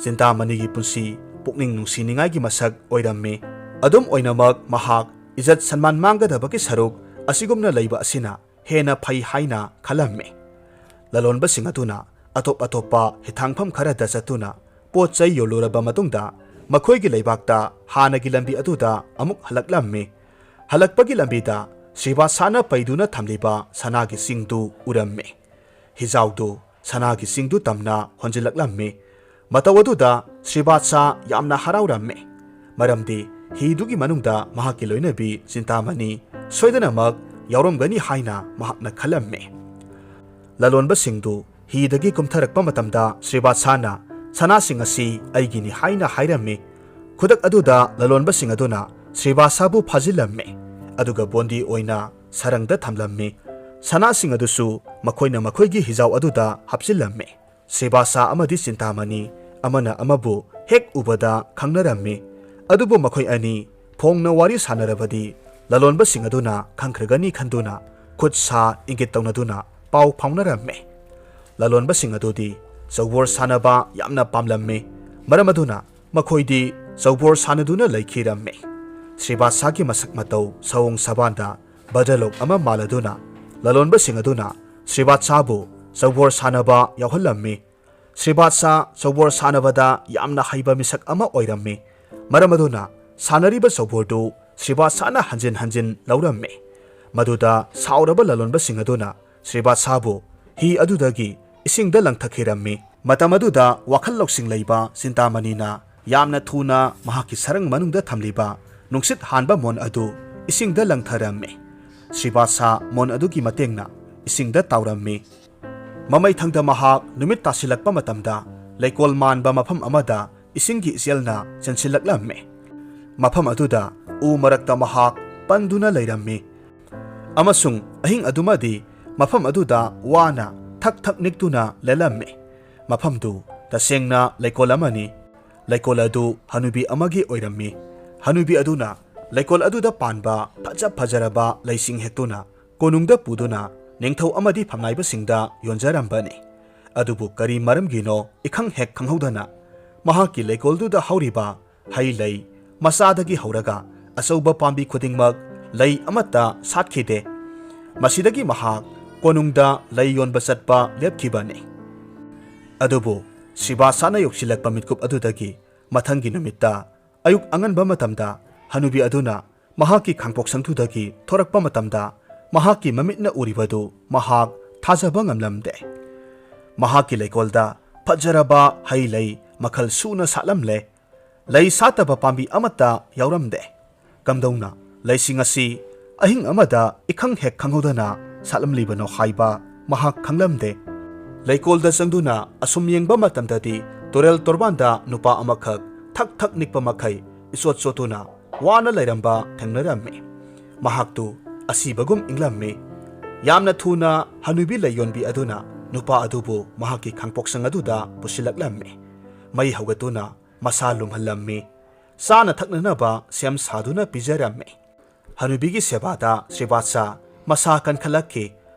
ꯆꯤꯟꯇꯥꯃꯅꯤꯒꯤ ꯄꯨꯟꯁꯤ ꯄꯨꯛꯅꯤꯡ ꯅꯨꯡꯁꯤꯅꯤꯡꯉꯥꯏꯒꯤ ꯃꯁꯛ ꯑꯣꯏꯔꯝꯃꯤ꯫ ꯑꯗꯨꯝ ꯑꯣꯏꯅꯃꯛ ꯃꯍꯥꯛ ꯏꯖꯠ ꯁꯟꯃꯥꯟ ꯃꯥꯡꯒꯗꯕꯒꯤ ꯁꯔꯨꯛ ꯑꯁꯤꯒꯨꯝꯅ ꯂꯩꯕ ꯑꯁꯤꯅ ꯍꯦꯟꯅ ꯐꯩ ꯍꯥꯏꯅ ꯈꯜꯂꯝꯃꯤ꯫ ꯂꯂꯣꯟꯕꯁꯤꯡ ꯑꯗꯨꯅ ꯑꯇꯣꯞ ꯑꯇꯣꯞꯄ ꯍꯤꯊꯥꯡꯐꯝ ꯈꯔꯗ ꯆꯠꯇꯨꯅ ꯄꯣꯠ ꯆꯩ ꯌꯣꯜꯂꯨꯔꯕ ꯃꯇꯨꯡꯗ ꯃꯈꯣꯏꯒꯤ ꯂꯩꯕꯥꯛꯇ ꯍꯥꯟꯅꯒꯤ ꯂꯝꯕꯤ ꯑꯗꯨꯗ ꯑꯃꯨꯛ ꯍꯜꯂꯛꯂꯝꯃꯤ꯫ ꯍꯜꯂꯛꯄꯒꯤ ꯂꯝꯕꯤꯗ ꯁ꯭ꯔꯤꯕꯥꯁꯥꯅ ꯄꯩꯗꯨꯅ ꯊꯝꯂꯤꯕ ꯁꯅꯥꯒꯤ ꯆꯤꯡꯗꯨ ꯎꯔꯝꯃꯤ꯫ ꯍꯤꯖꯥꯎꯗꯨ ꯁꯅꯥꯒꯤ ꯆꯤꯡꯗꯨ ꯇꯝꯅ ꯍꯣꯟꯖꯤꯜꯂꯛꯂꯝꯃꯤ꯫ ꯃꯇꯧ ꯑꯗꯨꯗ ꯁ꯭ꯔꯤꯕꯥꯁꯥ ꯌꯥꯝꯅ ꯍꯔꯥꯎꯔꯝꯃꯤ, ꯃꯔꯝꯗꯤ ꯍꯤꯗꯨꯒꯤ ꯃꯅꯨꯡꯗ ꯃꯍꯥꯛꯀꯤ ꯂꯣꯏꯅꯕꯤ ꯆꯤꯟꯇꯥꯃꯅꯤ ꯁꯣꯏꯗꯅꯃꯛ ꯌꯥꯎꯔꯝꯒꯅꯤ ꯍꯥꯏꯅ ꯃꯍꯥꯛꯅ ꯈꯜꯂꯝꯃꯤ꯫ ꯂꯂꯣꯟꯕꯁꯤꯡꯗꯨ ꯍꯤꯗꯒꯤ ꯀꯨꯝꯊꯔꯛꯄ ꯃꯇꯝꯗ ꯁ꯭ꯔꯤꯕꯥꯁꯥꯅ ꯁꯅꯥꯁꯤꯡ ꯑꯁꯤ ꯑꯩꯒꯤꯅꯤ ꯍꯥꯏꯅ ꯍꯥꯏꯔꯝꯃꯤ꯫ ꯈꯨꯗꯛ ꯑꯗꯨꯗ ꯂꯂꯣꯟꯕꯁꯤꯡ ꯑꯗꯨꯅ ꯁ꯭ꯔꯤꯕꯥꯁꯥꯕꯨ ꯐꯥꯖꯤꯜꯂꯝꯃꯤ, ꯑꯗꯨꯒ ꯕꯣꯟꯗꯤ ꯑꯣꯏꯅ ꯁꯔꯪꯗ ꯊꯝꯂꯝꯃꯤ꯫ ꯁꯅꯥꯁꯤꯡ ꯑꯗꯨꯁꯨ ꯃꯈꯣꯏꯅ ꯃꯈꯣꯏꯒꯤ ꯍꯤꯖꯥꯎ ꯑꯗꯨꯗ ꯍꯥꯞꯆꯤꯜꯂꯝꯃꯤ꯫ ꯁ꯭ꯔꯤꯕꯥꯁꯥ ꯑꯃꯗꯤ ꯆꯤꯟꯇꯥꯃꯅꯤ ꯑꯃꯅ ꯑꯃꯕꯨ ꯍꯦꯛ ꯎꯕꯗ ꯈꯪꯅꯔꯝꯃꯤ꯫ ꯑꯗꯨꯕꯨ ꯃꯈꯣꯏ ꯑꯅꯤ ꯐꯣꯡꯅ ꯋꯥꯔꯤ ꯁꯥꯟꯅꯔꯕꯗꯤ ꯂꯂꯣꯟꯕꯁꯤꯡ ꯑꯗꯨꯅ ꯈꯪꯈ꯭ꯔꯒꯅꯤ ꯈꯟꯗꯨꯅ ꯈꯨꯠ ꯁꯥ ꯏꯪꯒꯤꯠ ꯇꯧꯅꯗꯨꯅ ꯄꯥꯎ ꯐꯥꯎꯅꯔꯝꯃꯤ꯫ ꯂꯂꯣꯟꯕꯁꯤꯡ ꯑꯗꯨꯗꯤ ꯆꯧꯕꯣꯔ ꯁꯥꯟꯅꯕ ꯌꯥꯝꯅ ꯄꯥꯝꯂꯝꯃꯤ꯫ ꯃꯔꯝ ꯑꯗꯨꯅ ꯃꯈꯣꯏꯗꯤ ꯆꯧꯕꯣꯔ ꯁꯥꯟꯅꯗꯨꯅ ꯂꯩꯈꯤꯔꯝꯃꯤ꯫ ꯁ꯭ꯔꯤꯕꯥꯁꯥꯒꯤ ꯃꯁꯛ ꯃꯇꯧ ꯁꯑꯣꯡ ꯁꯕꯥꯟꯗ ꯚꯗ꯭ꯔꯂꯣꯛ ꯑꯃ ꯃꯥꯜꯂꯗꯨꯅ ꯂꯂꯣꯟꯕꯁꯤꯡ ꯑꯗꯨꯅ ꯁ꯭ꯔꯤꯕꯥꯁꯥꯕꯨ ꯆꯧꯕꯣꯔ ꯁꯥꯟꯅꯕ ꯌꯥꯎꯍꯜꯂꯝꯃꯤ꯫ ꯁ꯭ꯔꯤꯕꯥꯁꯥ ꯆꯧꯕꯣꯔ ꯁꯥꯟꯅꯕꯗ ꯌꯥꯝꯅ ꯍꯩꯕ ꯃꯤꯁꯛ ꯑꯃ ꯑꯣꯏꯔꯝꯃꯤ꯫ ꯃꯔꯝ ꯑꯗꯨꯅ ꯁꯥꯟꯅꯔꯤꯕ ꯆꯧꯕꯣꯔꯗꯨ ꯁ꯭ꯔꯤꯕꯥꯁꯥꯅ ꯍꯟꯖꯤꯟ ꯍꯟꯖꯤꯟ ꯂꯧꯔꯝꯃꯤ꯫ ꯃꯗꯨꯗ ꯁꯥꯎꯔꯕ ꯂꯂꯣꯟꯕꯁꯤꯡ ꯑꯗꯨꯅ ꯁ꯭ꯔꯤꯕꯥꯁꯥꯕꯨ ꯍꯤ ꯑꯗꯨꯗꯒꯤ ꯏꯁꯤꯡꯗ ꯂꯪꯊꯈꯤꯔꯝꯃꯤ꯫ ꯃꯇꯝ ꯑꯗꯨꯗ ꯋꯥꯈꯜ ꯂꯧꯁꯤꯡ ꯂꯩꯕ ꯆꯤꯟꯇꯥꯃꯅꯤꯅ ꯌꯥꯝꯅ ꯊꯨꯅ ꯃꯍꯥꯛꯀꯤ ꯁꯔꯪ ꯃꯅꯨꯡꯗ ꯊꯝꯂꯤꯕ ꯅꯨꯡꯁꯤꯠ ꯍꯥꯟꯕ ꯃꯣꯟ ꯑꯗꯨ ꯏꯁꯤꯡꯗ ꯂꯪꯊꯔꯝꯃꯤ꯫ ꯁ꯭ꯔꯤꯕꯥꯁꯥ ꯃꯣꯟ ꯑꯗꯨꯒꯤ ꯃꯇꯦꯡꯅ ꯏꯁꯤꯡꯗ ꯇꯥꯎꯔꯝꯃꯤ꯫ ꯃꯃꯩꯊꯪꯗ ꯃꯍꯥꯛ ꯅꯨꯃꯤꯠ ꯇꯥꯁꯤꯜꯂꯛꯄ ꯃꯇꯝꯗ ꯂꯩꯀꯣꯜ ꯃꯥꯟꯕ ꯃꯐꯝ ꯑꯃꯗ ꯏꯁꯤꯡꯒꯤ ꯏꯆꯦꯜꯅ ꯆꯦꯟꯁꯤꯜꯂꯛꯂꯝꯃꯤ꯫ ꯃꯐꯝ ꯑꯗꯨꯗ ꯎ ꯃꯔꯛꯇ ꯃꯍꯥꯛ ꯄꯟꯗꯨꯅ ꯂꯩꯔꯝꯃꯤ ꯑꯃꯁꯨꯡ ꯑꯍꯤꯡ ꯑꯗꯨꯃꯗꯤ ꯃꯐꯝ ꯑꯗꯨꯗ ꯋꯥꯅ ꯊꯛ ꯊꯛ ꯅꯤꯛꯇꯨꯅ ꯂꯦꯜꯂꯝꯃꯤ꯫ ꯃꯐꯝꯗꯨ ꯇꯁꯦꯡꯅ ꯂꯩꯀꯣꯜ ꯑꯃꯅꯤ꯫ ꯂꯩꯀꯣꯜ ꯑꯗꯨ ꯍꯅꯨꯕꯤ ꯑꯃꯒꯤ ꯑꯣꯏꯔꯝꯃꯤ꯫ ꯍꯅꯨꯕꯤ ꯑꯗꯨꯅ ꯂꯩꯀꯣꯜ ꯑꯗꯨꯗ ꯄꯥꯟꯕ ꯐꯖ ꯐꯖꯔꯕ ꯂꯩꯁꯤꯡ ꯍꯦꯛꯇꯨꯅ ꯀꯣꯅꯨꯡꯗ ꯄꯨꯗꯨꯅ ꯅꯤꯡꯊꯧ ꯑꯃꯗꯤ ꯐꯝꯅꯥꯏꯕꯁꯤꯡꯗ ꯌꯣꯟꯖꯔꯝꯕꯅꯤ꯫ ꯑꯗꯨꯕꯨ ꯀꯔꯤ ꯃꯔꯝꯒꯤꯅꯣ ꯏꯈꯪ ꯍꯦꯛ ꯈꯪꯍꯧꯗꯅ ꯃꯍꯥꯛꯀꯤ ꯂꯩꯀꯣꯜꯗꯨꯗ ꯍꯧꯔꯤꯕ ꯍꯩ ꯂꯩ, ꯃꯆꯥꯗꯒꯤ ꯍꯧꯔꯒ ꯑꯆꯧꯕ ꯄꯥꯝꯕꯤ ꯈꯨꯗꯤꯡꯃꯛ ꯂꯩ ꯑꯃꯠꯇ ꯁꯥꯠꯈꯤꯗꯦ꯫ ꯃꯁꯤꯗꯒꯤ ꯃꯍꯥꯛ ꯀꯣꯅꯨꯡꯗ ꯂꯩ ꯌꯣꯟꯕ ꯆꯠꯄ ꯂꯦꯞꯈꯤꯕꯅꯤ꯫ ꯑꯗꯨꯕꯨ ꯁ꯭ꯔꯤꯕꯥꯁꯥꯅ ꯌꯧꯁꯤꯜꯂꯛꯄ ꯃꯤꯠꯀꯨꯞ ꯑꯗꯨꯗꯒꯤ ꯃꯊꯪꯒꯤ ꯅꯨꯃꯤꯠꯇ ꯑꯌꯨꯛ ꯑꯉꯟꯕ ꯃꯇꯝꯗ ꯍꯅꯨꯕꯤ ꯑꯗꯨꯅ ꯃꯍꯥꯛꯀꯤ ꯈꯥꯡꯄꯣꯛꯁꯪꯗꯨꯗꯒꯤ ꯊꯣꯔꯛꯄ ꯃꯇꯝꯗ ꯃꯍꯥꯛꯀꯤ ꯃꯃꯤꯠꯅ ꯎꯔꯤꯕꯗꯨ ꯃꯍꯥꯛ ꯊꯥꯖꯕ ꯉꯝꯂꯝꯗꯦ꯫ ꯃꯍꯥꯛꯀꯤ ꯂꯩꯀꯣꯜꯗ ꯐꯖꯔꯕ ꯍꯩ ꯂꯩ ꯃꯈꯜ ꯁꯨꯅ ꯁꯥꯠꯂꯝꯂꯦ꯫ ꯂꯩ ꯁꯥꯠꯇꯕ ꯄꯥꯝꯕꯤ ꯑꯃꯠꯇ ꯌꯥꯎꯔꯝꯗꯦ꯫ ꯀꯝꯗꯧꯅ ꯂꯩꯁꯤꯡ ꯑꯁꯤ ꯑꯍꯤꯡ ꯑꯃꯗ ꯏꯈꯪ ꯍꯦꯛ ꯈꯪꯍꯧꯗꯅ ꯁꯥꯠꯂꯝꯂꯤꯕꯅꯣ ꯍꯥꯏꯕ ꯃꯍꯥꯛ ꯈꯪꯂꯝꯗꯦ꯫ ꯂꯩꯀꯣꯜꯗ ꯆꯪꯗꯨꯅ ꯑꯁꯨꯝ ꯌꯦꯡꯕ ꯃꯇꯝꯗꯗꯤ ꯇꯨꯔꯦꯜ ꯇꯣꯔꯕꯥꯟꯗ ꯅꯨꯄꯥ ꯑꯃꯈꯛ ꯊꯛ ꯊꯛ ꯅꯤꯛꯄ ꯃꯈꯩ ꯏꯆꯣꯠ ꯆꯣꯠꯇꯨꯅ ꯋꯥꯅ ꯂꯩꯔꯝꯕ ꯊꯦꯡꯅꯔꯝꯃꯤ꯫ ꯃꯍꯥꯛꯇꯨ ꯑꯁꯤꯕꯒꯨꯝ ꯏꯪꯂꯝꯃꯤ꯫ ꯌꯥꯝꯅ ꯊꯨꯅ ꯍꯅꯨꯕꯤ ꯂꯩ ꯌꯣꯟꯕꯤ ꯑꯗꯨꯅ ꯅꯨꯄꯥ ꯑꯗꯨꯕꯨ ꯃꯍꯥꯛꯀꯤ ꯈꯥꯡꯄꯣꯛꯁꯪ ꯑꯗꯨꯗ ꯄꯨꯁꯤꯜꯂꯛꯂꯝꯃꯤ꯫ ꯃꯩ ꯍꯧꯒꯠꯇꯨꯅ ꯃꯁꯥ ꯂꯨꯝꯍꯜꯂꯝꯃꯤ꯫ ꯆꯥꯅ ꯊꯛꯅꯅꯕ ꯁꯦꯝ ꯁꯥꯗꯨꯅ ꯄꯤꯖꯔꯝꯃꯤ꯫ ꯍꯅꯨꯕꯤꯒꯤ ꯁꯦꯕꯥꯗ ꯁ꯭ꯔꯤꯕꯥꯠꯁꯥ ꯃꯁꯥ ꯀꯟꯈꯠꯂꯛꯈꯤ꯫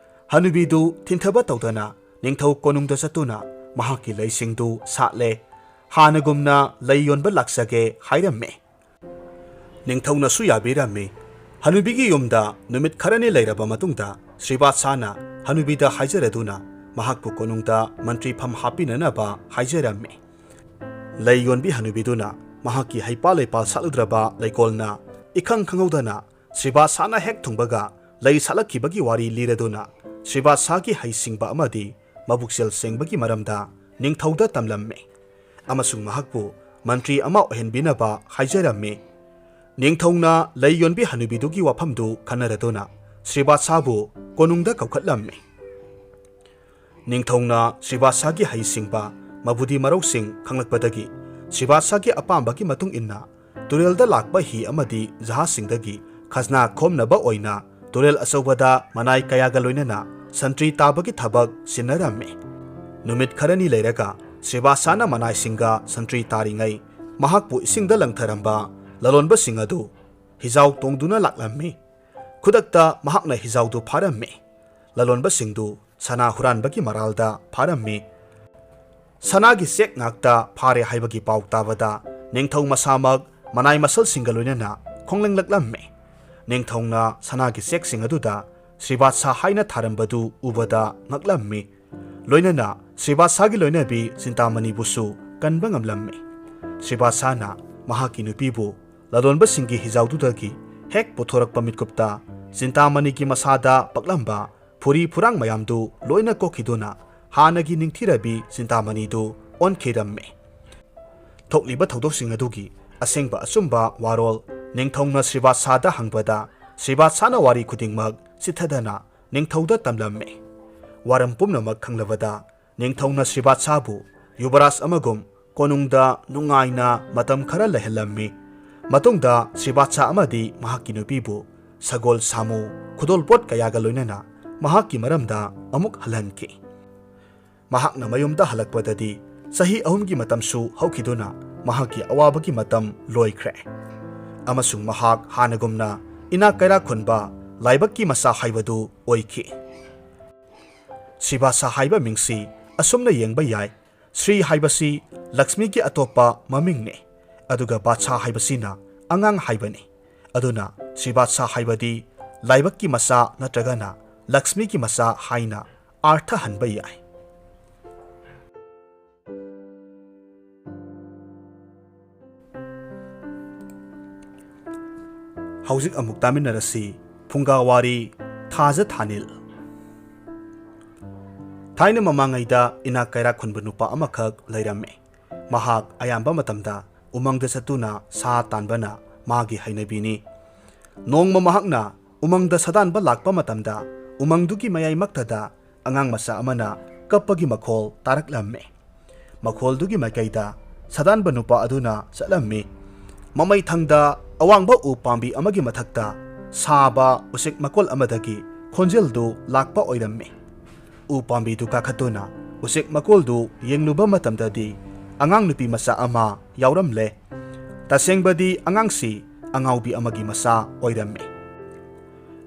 ꯍꯅꯨꯕꯤꯗꯨ ꯊꯤꯟꯊꯕ ꯇꯧꯗꯅ ꯅꯤꯡꯊꯧ ꯀꯣꯅꯨꯡꯗ ꯆꯠꯇꯨꯅ ꯃꯍꯥꯛꯀꯤ ꯂꯩꯁꯤꯡꯗꯨ ꯁꯥꯠꯂꯦ꯫ ꯍꯥꯟꯅꯒꯨꯝꯅ ꯂꯩ ꯌꯣꯟꯕ ꯂꯥꯛꯆꯒꯦ ꯍꯥꯏꯔꯝꯃꯤ꯫ ꯅꯤꯡꯊꯧꯅꯁꯨ ꯌꯥꯕꯤꯔꯝꯃꯤ꯫ ꯍꯅꯨꯕꯤꯒꯤ ꯌꯨꯝꯗ ꯅꯨꯃꯤꯠ ꯈꯔꯅꯤ ꯂꯩꯔꯕ ꯃꯇꯨꯡꯗ ꯁ꯭ꯔꯤꯕꯥꯠꯁꯥꯅ ꯍꯅꯨꯕꯤꯗ ꯍꯥꯏꯖꯔꯗꯨꯅ ꯃꯍꯥꯛꯄꯨ ꯀꯣꯅꯨꯡꯗ ꯃꯟꯇ꯭ꯔꯤ ꯐꯝ ꯍꯥꯞꯄꯤꯅꯅꯕ ꯍꯥꯏꯖꯔꯝꯃꯤ꯫ ꯂꯩ ꯌꯣꯟꯕꯤ ꯍꯅꯨꯕꯤꯗꯨꯅ ꯃꯍꯥꯛꯀꯤ ꯍꯩꯄꯥꯜ ꯂꯩꯄꯥꯜ ꯁꯥꯠꯂꯨꯗ꯭ꯔꯕ ꯂꯩꯀꯣꯜꯅ ꯏꯈꯪ ꯈꯪꯍꯧꯗꯅ ꯁ꯭ꯔꯤꯕꯥꯠꯁꯥꯅ ꯍꯦꯛ ꯊꯨꯡꯕꯒ ꯂꯩ ꯁꯥꯠꯂꯛꯈꯤꯕꯒꯤ ꯋꯥꯔꯤ ꯂꯤꯔꯗꯨꯅ ꯁ꯭ꯔꯤꯕꯥꯠꯁꯥꯒꯤ ꯍꯩꯁꯤꯡꯕ ꯑꯃꯗꯤ ꯃꯕꯨꯛꯆꯦꯜ ꯁꯦꯡꯕꯒꯤ ꯃꯔꯝꯗ ꯅꯤꯡꯊꯧꯗ ꯇꯝꯂꯝꯃꯤ ꯑꯃꯁꯨꯡ ꯃꯍꯥꯛꯄꯨ ꯃꯟꯇ꯭ꯔꯤ ꯑꯃ ꯑꯣꯏꯍꯟꯕꯤꯅꯕ ꯍꯥꯏꯖꯔꯝꯃꯤ꯫ ꯅꯤꯡꯊꯧꯅ ꯂꯩ ꯌꯣꯟꯕꯤ ꯍꯅꯨꯕꯤꯗꯨꯒꯤ ꯋꯥꯐꯝꯗꯨ ꯈꯟꯅꯔꯗꯨꯅ ꯁ꯭ꯔꯤꯕꯥꯠꯁꯥꯕꯨ ꯀꯣꯅꯨꯡꯗ ꯀꯧꯈꯠꯂꯝꯃꯤ꯫ ꯅꯤꯡꯊꯧꯅ ꯁ꯭ꯔꯤꯕꯥꯠꯁꯥꯒꯤ ꯍꯩꯁꯤꯡꯕ, ꯃꯕꯨꯗꯤ ꯃꯔꯧꯁꯤꯡ ꯈꯪꯂꯛꯄꯗꯒꯤ ꯁ꯭ꯔꯤꯕꯥꯠꯁꯥꯒꯤ ꯑꯄꯥꯝꯕꯒꯤ ꯃꯇꯨꯡ ꯏꯟꯅ ꯇꯨꯔꯦꯜꯗ ꯂꯥꯛꯄ ꯍꯤ ꯑꯃꯗꯤ ꯖꯍꯥꯖꯁꯤꯡꯗꯒꯤ ꯈꯖꯅꯥ ꯈꯣꯝꯅꯕ ꯑꯣꯏꯅ ꯇꯨꯔꯦꯜ ꯑꯆꯧꯕꯗ ꯃꯅꯥꯏ ꯀꯌꯥꯒ ꯂꯣꯏꯅꯅ ꯁꯟꯇ꯭ꯔꯤ ꯇꯥꯕꯒꯤ ꯊꯕꯛ ꯁꯤꯟꯅꯔꯝꯃꯤ꯫ ꯅꯨꯃꯤꯠ ꯈꯔꯅꯤ ꯂꯩꯔꯒ ꯁ꯭ꯔꯤꯕꯥꯠꯁꯥꯅ ꯃꯅꯥꯏꯁꯤꯡꯒ ꯁꯟꯇ꯭ꯔꯤ ꯇꯥꯔꯤꯉꯩ ꯃꯍꯥꯛꯄꯨ ꯏꯁꯤꯡꯗ ꯂꯪꯊꯔꯝꯕ ꯂꯂꯣꯟꯕꯁꯤꯡ ꯑꯗꯨ ꯍꯤꯖꯥꯎ ꯇꯣꯡꯗꯨꯅ ꯂꯥꯛꯂꯝꯃꯤ꯫ ꯈꯨꯗꯛꯇ ꯃꯍꯥꯛꯅ ꯍꯤꯖꯥꯎꯗꯨ ꯐꯥꯔꯝꯃꯤ꯫ ꯂꯂꯣꯟꯕꯁꯤꯡꯗꯨ ꯁꯅꯥ ꯍꯨꯔꯥꯟꯕꯒꯤ ꯃꯔꯥꯜꯗ ꯐꯥꯔꯝꯃꯤ꯫ ꯁꯅꯥꯒꯤ ꯆꯦꯛ ꯉꯥꯛꯇ ꯐꯥꯔꯦ ꯍꯥꯏꯕꯒꯤ ꯄꯥꯎ ꯇꯥꯕꯗ ꯅꯤꯡꯊꯧ ꯃꯁꯥꯃꯛ ꯃꯅꯥꯏ ꯃꯁꯜꯁꯤꯡꯒ ꯂꯣꯏꯅꯅ ꯈꯣꯡꯂꯪꯂꯛꯂꯝꯃꯤ꯫ ꯅꯤꯡꯊꯧꯅ ꯁꯅꯥꯒꯤ ꯆꯦꯛꯁꯤꯡ ꯑꯗꯨꯗ ꯁ꯭ꯔꯤꯕꯥꯠꯁꯥ ꯍꯥꯏꯅ ꯊꯥꯔꯝꯕꯗꯨ ꯎꯕꯗ ꯉꯛꯂꯝꯃꯤ꯫ ꯂꯣꯏꯅꯅ ꯁ꯭ꯔꯤꯕꯥꯠꯁꯥꯒꯤ ꯂꯣꯏꯅꯕꯤ ꯆꯤꯟꯇꯥꯃꯅꯤꯕꯨꯁꯨ ꯀꯟꯕ ꯉꯝꯂꯝꯃꯤ꯫ ꯁ꯭ꯔꯤꯕꯥꯠꯁꯥꯅ ꯃꯍꯥꯛꯀꯤ ꯅꯨꯄꯤꯕꯨ ꯂꯂꯣꯟꯕꯁꯤꯡꯒꯤ ꯍꯤꯖꯥꯎꯗꯨꯗꯒꯤ ꯍꯦꯛ ꯄꯨꯊꯣꯔꯛꯄ ꯃꯤꯠꯀꯨꯞꯇ ꯆꯤꯟꯇꯥꯃꯅꯤꯒꯤ ꯃꯁꯥꯗ ꯄꯛꯂꯝꯕ ꯐꯨꯔꯤ ꯐꯨꯔꯥꯡ ꯃꯌꯥꯝꯗꯨ ꯂꯣꯏꯅ ꯀꯣꯛꯈꯤꯗꯨꯅ ꯍꯥꯟꯅꯒꯤ ꯅꯤꯡꯊꯤꯔꯕꯤ ꯆꯤꯟꯇꯥꯃꯅꯤꯗꯨ ꯑꯣꯟꯈꯤꯔꯝꯃꯤ꯫ ꯊꯣꯛꯂꯤꯕ ꯊꯧꯗꯣꯛꯁꯤꯡ ꯑꯗꯨꯒꯤ ꯑꯁꯦꯡꯕ ꯑꯆꯨꯝꯕ ꯋꯥꯔꯣꯜ ꯅꯤꯡꯊꯧꯅ ꯁ꯭ꯔꯤꯕꯥꯠꯁꯥꯗ ꯍꯪꯕꯗ ꯁ꯭ꯔꯤꯕꯥꯠꯁꯥꯅ ꯋꯥꯔꯤ ꯈꯨꯗꯤꯡꯃꯛ ꯆꯤꯠꯊꯗꯅ ꯅꯤꯡꯊꯧꯗ ꯇꯝꯂꯝꯃꯤ꯫ ꯋꯥꯔꯝ ꯄꯨꯝꯅꯃꯛ ꯈꯪꯂꯕꯗ ꯅꯤꯡꯊꯧꯅ ꯁ꯭ꯔꯤꯕꯥꯠꯁꯥꯕꯨ ꯌꯨꯕꯔꯥꯖ ꯑꯃꯒꯨꯝ ꯀꯣꯅꯨꯡꯗ ꯅꯨꯡꯉꯥꯏꯅ ꯃꯇꯝ ꯈꯔ ꯂꯩꯍꯜꯂꯝꯃꯤ꯫ ꯃꯇꯨꯡꯗ ꯁ꯭ꯔꯤꯕꯥꯠꯁꯥ ꯑꯃꯗꯤ ꯃꯍꯥꯛꯀꯤ ꯅꯨꯄꯤꯕꯨ ꯁꯒꯣꯜ ꯁꯥꯃꯨ, ꯈꯨꯗꯣꯜꯄꯣꯠ ꯀꯌꯥꯒ ꯂꯣꯏꯅꯅ ꯃꯍꯥꯛꯀꯤ ꯃꯔꯝꯗ ꯑꯃꯨꯛ ꯍꯜꯍꯟꯈꯤ꯫ ꯃꯍꯥꯛꯅ ꯃꯌꯨꯝꯗ ꯍꯜꯂꯛꯄꯗꯗꯤ ꯆꯍꯤ ꯑꯍꯨꯝꯒꯤ ꯃꯇꯝꯁꯨ ꯍꯧꯈꯤꯗꯨꯅ ꯃꯍꯥꯛꯀꯤ ꯑꯋꯥꯕꯒꯤ ꯃꯇꯝ ꯂꯣꯏꯈ꯭ꯔꯦ꯫ ꯑꯃꯁꯨꯡ ꯃꯍꯥꯛ ꯍꯥꯟꯅꯒꯨꯝꯅ ꯏꯅꯥꯛ ꯀꯩꯔꯥꯛ ꯈꯨꯟꯕ ꯂꯥꯏꯕꯛꯀꯤ ꯃꯆꯥ ꯍꯥꯏꯕꯗꯨ ꯑꯣꯏꯈꯤ꯫ ꯁ꯭ꯔꯤꯕꯥꯁꯥ ꯍꯥꯏꯕ ꯃꯤꯡꯁꯤ ꯑꯁꯨꯝꯅ ꯌꯦꯡꯕ ꯌꯥꯏ꯫ ꯁ꯭ꯔꯤ ꯍꯥꯏꯕꯁꯤ ꯂꯛꯁꯃꯤꯒꯤ ꯑꯇꯣꯞꯄ ꯃꯃꯤꯡꯅꯤ, ꯑꯗꯨꯒ ꯕꯥꯠꯁꯥ ꯍꯥꯏꯕꯁꯤꯅ ꯑꯉꯥꯡ ꯍꯥꯏꯕꯅꯤ꯫ ꯑꯗꯨꯅ ꯁ꯭ꯔꯤꯕꯥꯠꯁꯥ ꯍꯥꯏꯕꯗꯤ ꯂꯥꯏꯕꯛꯀꯤ ꯃꯆꯥ ꯅꯠꯇ꯭ꯔꯒꯅ ꯂꯛꯁꯃꯤꯒꯤ ꯃꯆꯥ ꯍꯥꯏꯅ ꯑꯥꯔꯊ ꯍꯟꯕ ꯌꯥꯏ꯫ ꯍꯧꯖꯤꯛ ꯑꯃꯨꯛ ꯇꯥꯃꯤꯟꯅꯔꯁꯤ ꯐꯨꯡꯒꯥ ꯋꯥꯔꯤ ꯊꯥꯖ ꯊꯥꯅꯤꯜ꯫ ꯊꯥꯏꯅ ꯃꯃꯥꯡꯉꯩꯗ ꯏꯅꯥꯛ ꯀꯩꯔꯥꯛ ꯈꯨꯟꯕ ꯅꯨꯄꯥ ꯑꯃꯈꯛ ꯂꯩꯔꯝꯃꯤ꯫ ꯃꯍꯥꯛ ꯑꯌꯥꯝꯕ ꯃꯇꯝꯗ ꯎꯃꯪꯗ ꯆꯠꯇꯨꯅ ꯁꯥ ꯇꯥꯟꯕꯅ ꯃꯥꯒꯤ ꯍꯩꯅꯕꯤꯅꯤ꯫ ꯅꯣꯡꯃ ꯃꯍꯥꯛꯅ ꯎꯃꯪꯗ ꯁꯥꯗꯥꯟꯕ ꯂꯥꯛꯄ ꯃꯇꯝꯗ ꯎꯃꯪꯗꯨꯒꯤ ꯃꯌꯥꯏꯃꯛꯇꯗ ꯑꯉꯥꯡ ꯃꯆꯥ ꯑꯃꯅ ꯀꯞꯄꯒꯤ ꯃꯈꯣꯜ ꯇꯥꯔꯛꯂꯝꯃꯤ꯫ ꯃꯈꯣꯜꯗꯨꯒꯤ ꯃꯥꯏꯀꯩꯗ ꯁꯥꯗꯥꯟꯕ ꯅꯨꯄꯥ ꯑꯗꯨꯅ ꯆꯠꯂꯝꯃꯤ꯫ ꯃꯃꯩ ꯊꯪꯗ ꯑꯋꯥꯡꯕ ꯎ ꯄꯥꯝꯕꯤ ꯑꯃꯒꯤ ꯃꯊꯛꯇ ꯁꯥꯕ ꯎꯆꯦꯛ ꯃꯀꯣꯜ ꯑꯃꯗꯒꯤ ꯈꯣꯟꯖꯦꯜꯗꯨ ꯂꯥꯛꯄ ꯑꯣꯏꯔꯝꯃꯤ꯫ ꯎ ꯄꯥꯝꯕꯤꯗꯨ ꯀꯥꯈꯠꯇꯨꯅ ꯎꯆꯦꯛ ꯃꯀꯣꯜꯗꯨ ꯌꯦꯡꯂꯨꯕ ꯃꯇꯝꯗꯗꯤ ꯑꯉꯥꯡ ꯅꯨꯄꯤ ꯃꯆꯥ ꯑꯃ ꯌꯥꯎꯔꯝꯂꯦ꯫ ꯇꯁꯦꯡꯕꯗꯤ ꯑꯉꯥꯡꯁꯤ ꯑꯉꯥꯎꯕꯤ ꯑꯃꯒꯤ ꯃꯆꯥ ꯑꯣꯏꯔꯝꯃꯤ꯫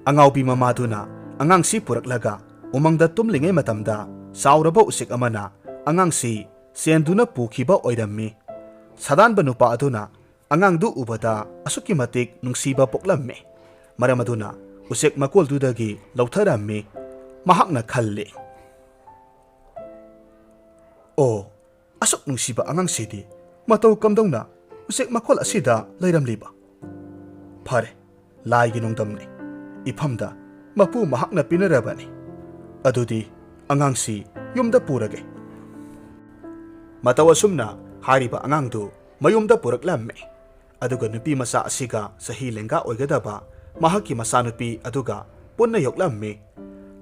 ꯑꯉꯥꯎꯕꯤ ꯃꯃꯥꯗꯨꯅ ꯑꯉꯥꯡꯁꯤ ꯄꯨꯔꯛꯂꯒ ꯎꯃꯪꯗ ꯇꯨꯝꯂꯤꯉꯩ ꯃꯇꯝꯗ ꯆꯥꯎꯔꯕ ꯎꯆꯦꯛ ꯑꯃꯅ ꯑꯉꯥꯡꯁꯤ ꯆꯦꯟꯗꯨꯅ ꯄꯨꯈꯤꯕ ꯑꯣꯏꯔꯝꯃꯤ꯫ ꯁꯥꯗꯥꯟꯕ ꯅꯨꯄꯥ ꯑꯗꯨꯅ ꯑꯉꯥꯡꯗꯨ ꯎꯕꯗ ꯑꯁꯨꯛꯀꯤ ꯃꯇꯤꯛ ꯅꯨꯡꯁꯤꯕ ꯄꯣꯛꯂꯝꯃꯤ꯫ ꯃꯔꯝ ꯑꯗꯨꯅ ꯎꯆꯦꯛ ꯃꯀꯣꯜꯗꯨꯗꯒꯤ ꯂꯧꯊꯔꯝꯃꯤ꯫ ꯃꯍꯥꯛꯅ ꯈꯜꯂꯤ, "ꯑꯣ, ꯑꯁꯨꯛ ꯅꯨꯡꯁꯤꯕ ꯑꯉꯥꯡꯁꯤꯗꯤ ꯃꯇꯧ ꯀꯝꯗꯧꯅ ꯎꯆꯦꯛ ꯃꯀꯣꯜ ꯑꯁꯤꯗ ꯂꯩꯔꯝꯂꯤꯕ? ꯐꯔꯦ, ꯂꯥꯏꯒꯤ ꯅꯣꯡꯗꯝꯅꯤ꯫ ꯏꯐꯝꯗ ꯃꯄꯨ ꯃꯍꯥꯛꯅ ꯄꯤꯅꯔꯕꯅꯤ꯫ ꯑꯗꯨꯗꯤ ꯑꯉꯥꯡꯁꯤ ꯌꯨꯝꯗ ꯄꯨꯔꯒꯦ꯫" ꯃꯇꯧ ꯑꯁꯨꯝꯅ ꯍꯥꯏꯔꯤꯕ ꯑꯉꯥꯡꯗꯨ ꯃꯌꯨꯝꯗ ꯄꯨꯔꯛꯂꯝꯃꯤ꯫ ꯑꯗꯨꯒ ꯅꯨꯄꯤ ꯃꯆꯥ ꯑꯁꯤꯒ ꯆꯍꯤ ꯂꯦꯡꯒꯥ ꯑꯣꯏꯒꯗꯕ ꯃꯍꯥꯛꯀꯤ ꯃꯆꯥꯅꯨꯄꯤ ꯑꯗꯨꯒ ꯄꯨꯟꯅ ꯌꯣꯛꯂꯝꯃꯤ꯫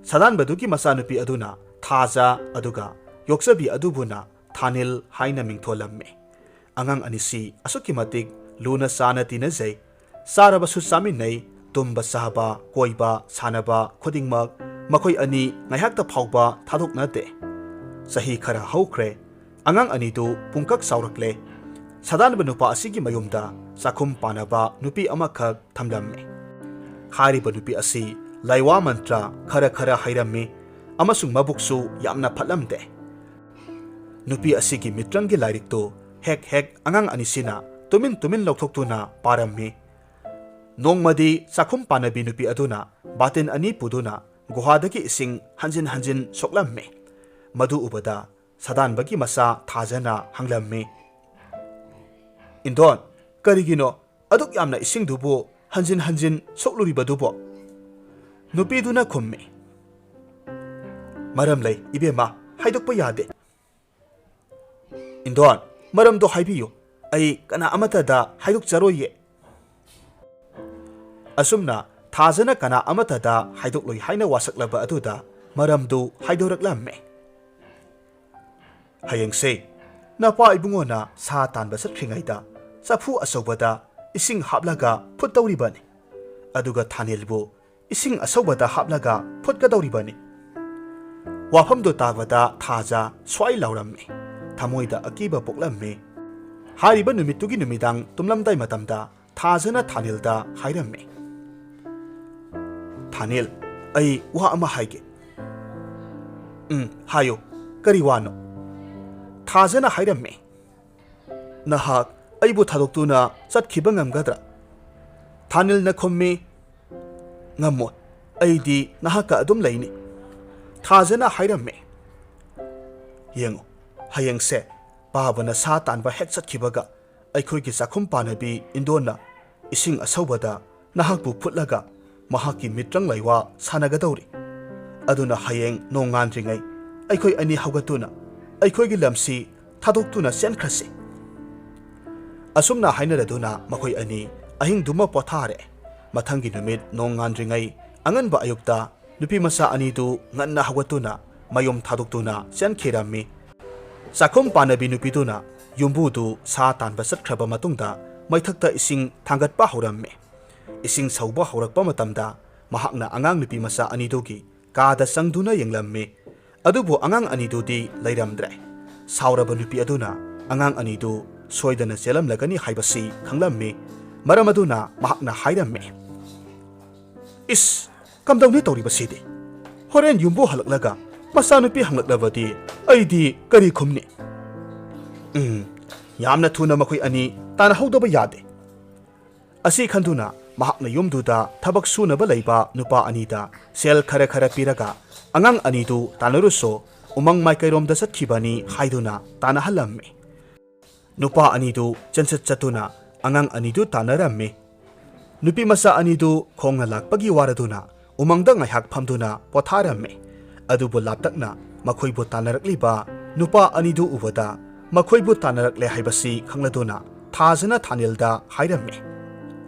ꯁꯥꯗꯥꯟꯕꯗꯨꯒꯤ ꯃꯆꯥꯅꯨꯄꯤ ꯑꯗꯨꯅ ꯊꯥꯖ, ꯑꯗꯨꯒ ꯌꯣꯛꯆꯕꯤ ꯑꯗꯨꯕꯨꯅ ꯊꯥꯅꯤꯜ ꯍꯥꯏꯅ ꯃꯤꯡꯊꯣꯜꯂꯝꯃꯤ꯫ ꯑꯉꯥꯡ ꯑꯅꯤꯁꯤ ꯑꯁꯨꯛꯀꯤ ꯃꯇꯤꯛ ꯂꯨꯅ ꯆꯥꯅ ꯇꯤꯟꯅꯖꯩ꯫ ꯆꯥꯔꯕꯁꯨ ꯆꯥꯃꯤꯟꯅꯩ, ꯇꯨꯝꯕ ꯆꯥꯕ, ꯀꯣꯏꯕ, ꯁꯥꯟꯅꯕ ꯈꯨꯗꯤꯡꯃꯛ ꯃꯈꯣꯏ ꯑꯅꯤ ꯉꯥꯏꯍꯥꯛꯇ ꯐꯥꯎꯕ ꯊꯥꯗꯣꯛꯅꯗꯦ꯫ ꯆꯍꯤ ꯈꯔ ꯍꯧꯈ꯭ꯔꯦ꯫ ꯑꯉꯥꯡ ꯑꯅꯤꯗꯨ ꯄꯨꯡꯀꯛ ꯆꯥꯎꯔꯛꯂꯦ꯫ ꯁꯥꯗꯥꯟꯕ ꯅꯨꯄꯥ ꯑꯁꯤꯒꯤ ꯃꯌꯨꯝꯗ ꯆꯥꯛꯈꯨꯝ ꯄꯥꯟꯅꯕ ꯅꯨꯄꯤ ꯑꯃꯈꯛ ꯊꯝꯂꯝꯃꯤ꯫ ꯍꯥꯏꯔꯤꯕ ꯅꯨꯄꯤ ꯑꯁꯤ ꯂꯥꯏꯋꯥ ꯃꯟꯇ꯭ꯔ ꯈꯔ ꯈꯔ ꯍꯩꯔꯝꯃꯤ ꯑꯃꯁꯨꯡ ꯃꯕꯨꯛꯁꯨ ꯌꯥꯝꯅ ꯐꯠꯂꯝꯗꯦ꯫ ꯅꯨꯄꯤ ꯑꯁꯤꯒꯤ ꯃꯤꯇ꯭ꯔꯪꯒꯤ ꯂꯥꯏꯔꯤꯛꯇꯨ ꯍꯦꯛ ꯍꯦꯛ ꯑꯉꯥꯡ ꯑꯅꯤꯁꯤꯅ ꯇꯨꯃꯤꯟ ꯇꯨꯃꯤꯟ ꯂꯧꯊꯣꯛꯇꯨꯅ ꯄꯥꯔꯝꯃꯤ꯫ ꯅꯣꯡꯃꯗꯤ ꯆꯥꯛꯈꯨꯝ ꯄꯥꯟꯅꯕꯤ ꯅꯨꯄꯤ ꯑꯗꯨꯅ ꯕꯥꯇꯤꯟ ꯑꯅꯤ ꯄꯨꯗꯨꯅ ꯒꯨꯍꯥꯗꯒꯤ ꯏꯁꯤꯡ ꯍꯟꯖꯤꯟ ꯍꯟꯖꯤꯟ ꯁꯣꯛꯂꯝꯃꯤ꯫ ꯃꯗꯨ ꯎꯕꯗ ꯁꯥꯗꯥꯟꯕꯒꯤ ꯃꯆꯥ ꯊꯥꯖꯅ ꯍꯪꯂꯝꯃꯤ, "ꯏꯟꯗꯣꯟ, ꯀꯔꯤꯒꯤꯅꯣ ꯑꯗꯨꯛ ꯌꯥꯝꯅ ꯏꯁꯤꯡꯗꯨꯕꯨ ꯍꯟꯖꯤꯟ ꯍꯟꯖꯤꯟ ꯁꯣꯛꯂꯨꯔꯤꯕꯗꯨꯕꯣ?" ꯅꯨꯄꯤꯗꯨꯅ ꯈꯨꯝꯃꯤ, "ꯃꯔꯝ ꯂꯩ, ꯏꯕꯦꯝꯃ, ꯍꯥꯏꯗꯣꯛꯄ ꯌꯥꯗꯦ꯫" "ꯏꯟꯗꯣꯟ, ꯃꯔꯝꯗꯣ ꯍꯥꯏꯕꯤꯌꯨ, ꯑꯩ ꯀꯅꯥ ꯑꯃꯠꯇꯗ ꯍꯥꯏꯗꯣꯛꯆꯔꯣꯏꯌꯦ꯫" ꯑꯁꯨꯝꯅ ꯊꯥꯖꯅ ꯀꯅꯥ ꯑꯃꯠꯇꯗ ꯍꯥꯏꯗꯣꯛꯂꯣꯏ ꯍꯥꯏꯅ ꯋꯥꯁꯛꯂꯕ ꯑꯗꯨꯗ ꯃꯔꯝꯗꯨ ꯍꯥꯏꯗꯣꯔꯛꯂꯝꯃꯦ꯫ "ꯍꯌꯦꯡꯁꯦ ꯅꯄꯥ ꯏꯕꯨꯡꯉꯣꯅ ꯁꯥ ꯇꯥꯟꯕ ꯆꯠꯈ꯭ꯔꯤꯉꯩꯗ ꯆꯐꯨ ꯑꯆꯧꯕꯗ ꯏꯁꯤꯡ ꯍꯥꯞꯂꯒ ꯐꯨꯠꯇꯧꯔꯤꯕꯅꯤ꯫ ꯑꯗꯨꯒ ꯊꯥꯅꯤꯜꯕꯨ ꯏꯁꯤꯡ ꯑꯁꯧꯕꯗ ꯍꯥꯞꯂꯒ ꯐꯨꯠꯀꯗꯧꯔꯤꯕꯅꯤ꯫" ꯋꯥꯐꯝꯗꯨ ꯇꯥꯕꯗ ꯊꯥꯖ ꯁ꯭ꯋꯥꯏ ꯂꯥꯎꯔꯝꯃꯤ꯫ ꯊꯃꯣꯏꯗ ꯑꯀꯤꯕ ꯄꯣꯛꯂꯝꯃꯤ꯫ ꯍꯥꯏꯔꯤꯕ ꯅꯨꯃꯤꯠꯇꯨꯒꯤ ꯅꯨꯃꯤꯗꯥꯡ ꯇꯨꯝꯂꯝꯗꯥꯏ ꯃꯇꯝꯗ ꯊꯥꯖꯅ ꯊꯥꯅꯤꯜꯗ ꯍꯥꯏꯔꯝꯃꯤ, "ꯊꯥꯅꯤꯜ, ꯑꯩ ꯋꯥ ꯑꯃ ꯍꯥꯏꯒꯦ꯫" "ꯎꯝ, ꯍꯥꯏꯌꯨ, ꯀꯔꯤ ꯋꯥꯅꯣ?" ꯊꯥꯖꯅ ꯍꯥꯏꯔꯝꯃꯤ꯫ "ꯅꯍꯥꯛ ꯑꯩꯕꯨ ꯊꯥꯗꯣꯛꯇꯨꯅ ꯆꯠꯈꯤꯕ ꯉꯝꯒꯗ꯭ꯔꯥ?" ꯊꯥꯅꯤꯜꯅ ꯈꯨꯝꯃꯤ, "ꯉꯝꯃꯣꯏ, ꯑꯩꯗꯤ ꯅꯍꯥꯛꯀ ꯑꯗꯨꯝ ꯂꯩꯅꯤ꯫" ꯊꯥꯖꯅ ꯍꯥꯏꯔꯝꯃꯤ, "ꯌꯦꯡꯉꯨ, ꯍꯌꯦꯡꯁꯦ ꯄꯥꯕꯅ ꯁꯥ ꯇꯥꯟꯕ ꯍꯦꯛ ꯆꯠꯈꯤꯕꯒ ꯑꯩꯈꯣꯏꯒꯤ ꯆꯥꯛꯈꯨꯝ ꯄꯥꯟꯅꯕꯤ ꯏꯟꯗꯣꯟꯅ ꯏꯁꯤꯡ ꯑꯁꯧꯕꯗ ꯅꯍꯥꯛꯄꯨ ꯐꯨꯠꯂꯒ ꯃꯍꯥꯛꯀꯤ ꯃꯤꯇ꯭ꯔꯪ ꯂꯩꯋꯥ ꯁꯥꯟꯅꯒꯗꯧꯔꯤ꯫ ꯑꯗꯨꯅ ꯍꯌꯦꯡ ꯅꯣꯡꯉꯥꯟꯗ꯭ꯔꯤꯉꯩ ꯑꯩꯈꯣꯏ ꯑꯅꯤ ꯍꯧꯒꯠꯇꯨꯅ ꯑꯩꯈꯣꯏꯒꯤ ꯂꯝꯁꯤ ꯊꯥꯗꯣꯛꯇꯨꯅ ꯆꯦꯟꯈ꯭ꯔꯁꯤ꯫" ꯑꯁꯨꯝꯅ ꯍꯥꯏꯅꯔꯗꯨꯅ ꯃꯈꯣꯏ ꯑꯅꯤ ꯑꯍꯤꯡꯗꯨꯃ ꯄꯣꯊꯥꯔꯦ꯫ ꯃꯊꯪꯒꯤ ꯅꯨꯃꯤꯠ ꯅꯣꯡꯉꯥꯟꯗ꯭ꯔꯤꯉꯩ ꯑꯉꯟꯕ ꯑꯌꯨꯛꯇ ꯅꯨꯄꯤ ꯃꯆꯥ ꯑꯅꯤꯗꯨ ꯉꯟꯅ ꯍꯧꯒꯠꯇꯨꯅ ꯃꯌꯨꯝ ꯊꯥꯗꯣꯛꯇꯨꯅ ꯆꯦꯟꯈꯤꯔꯝꯃꯤ꯫ ꯆꯥꯛꯈꯨꯝ ꯄꯥꯟꯅꯕꯤ ꯅꯨꯄꯤꯗꯨꯅ ꯌꯨꯝꯕꯨꯗꯨ ꯁꯥ ꯇꯥꯟꯕ ꯆꯠꯈ꯭ꯔꯕ ꯃꯇꯨꯡꯗ ꯃꯩꯊꯛꯇ ꯏꯁꯤꯡ ꯊꯥꯡꯒꯠꯄ ꯍꯧꯔꯝꯃꯤ꯫ ꯏꯁꯤꯡ ꯁꯧꯕ ꯍꯧꯔꯛꯄ ꯃꯇꯝꯗ ꯃꯍꯥꯛꯅ ꯑꯉꯥꯡ ꯅꯨꯄꯤ ꯃꯆꯥ ꯑꯅꯤꯗꯨꯒꯤ ꯀꯥꯗ ꯆꯪꯗꯨꯅ ꯌꯦꯡꯂꯝꯃꯤ꯫ ꯑꯗꯨꯕꯨ ꯑꯉꯥꯡ ꯑꯅꯤꯗꯨꯗꯤ ꯂꯩꯔꯝꯗ꯭ꯔꯦ꯫ ꯁꯥꯎꯔꯕ ꯅꯨꯄꯤ ꯑꯗꯨꯅ ꯑꯉꯥꯡ ꯑꯅꯤꯗꯨ ꯁꯣꯏꯗꯅ ꯆꯦꯜꯂꯝꯂꯒꯅꯤ ꯍꯥꯏꯕꯁꯤ ꯈꯪꯂꯝꯃꯤ꯫ ꯃꯔꯝ ꯑꯗꯨꯅ ꯃꯍꯥꯛꯅ ꯍꯥꯏꯔꯝꯃꯤ, "ꯏꯁ, ꯀꯝꯗꯧꯅꯤ ꯇꯧꯔꯤꯕꯁꯤꯗꯤ? ꯍꯣꯔꯦꯟ ꯌꯨꯝꯕꯨ ꯍꯜꯂꯛꯂꯒ ꯃꯆꯥꯅꯨꯄꯤ ꯍꯪꯂꯛꯂꯕꯗꯤ ꯑꯩꯗꯤ ꯀꯔꯤ ꯈꯨꯝꯅꯤ? ꯎꯝ, ꯌꯥꯝꯅ ꯊꯨꯅ ꯃꯈꯣꯏ ꯑꯅꯤ ꯇꯥꯟꯅꯍꯧꯗꯕ ꯌꯥꯗꯦ"꯫ ꯑꯁꯤ ꯈꯟꯗꯨꯅ ꯃꯍꯥꯛꯅ ꯌꯨꯝꯗꯨꯗ ꯊꯕꯛ ꯁꯨꯅꯕ ꯂꯩꯕ ꯅꯨꯄꯥ ꯑꯅꯤꯗ ꯁꯦꯜ ꯈꯔ ꯈꯔ ꯄꯤꯔꯒ ꯑꯉꯥꯡ ꯑꯅꯤꯗꯨ ꯇꯥꯟꯅꯔꯨꯁꯣ, ꯎꯃꯪ ꯃꯥꯏꯀꯩꯔꯣꯝꯗ ꯆꯠꯈꯤꯕꯅꯤ ꯍꯥꯏꯗꯨꯅ ꯇꯥꯟꯅꯍꯜꯂꯝꯃꯤ꯫ ꯅꯨꯄꯥ ꯑꯅꯤꯗꯨ ꯆꯦꯟꯆꯠ ꯆꯠꯇꯨꯅ ꯑꯉꯥꯡ ꯑꯅꯤꯗꯨ ꯇꯥꯟꯅꯔꯝꯃꯤ꯫ ꯅꯨꯄꯤ ꯃꯆꯥ ꯑꯅꯤꯗꯨ ꯈꯣꯡꯅ ꯂꯥꯛꯄꯒꯤ ꯋꯥꯔꯗꯨꯅ ꯎꯃꯪꯗ ꯉꯥꯏꯍꯥꯛ ꯐꯝꯗꯨꯅ ꯄꯣꯊꯥꯔꯝꯃꯤ꯫ ꯑꯗꯨꯕꯨ ꯂꯥꯞꯇꯛꯅ ꯃꯈꯣꯏꯕꯨ ꯇꯥꯟꯅꯔꯛꯂꯤꯕ ꯅꯨꯄꯥ ꯑꯅꯤꯗꯨ ꯎꯕꯗ ꯃꯈꯣꯏꯕꯨ ꯇꯥꯟꯅꯔꯛꯂꯦ ꯍꯥꯏꯕꯁꯤ ꯈꯪꯂꯗꯨꯅ ꯊꯥꯖꯅ ꯊꯥꯅꯤꯜꯗ ꯍꯥꯏꯔꯝꯃꯤ,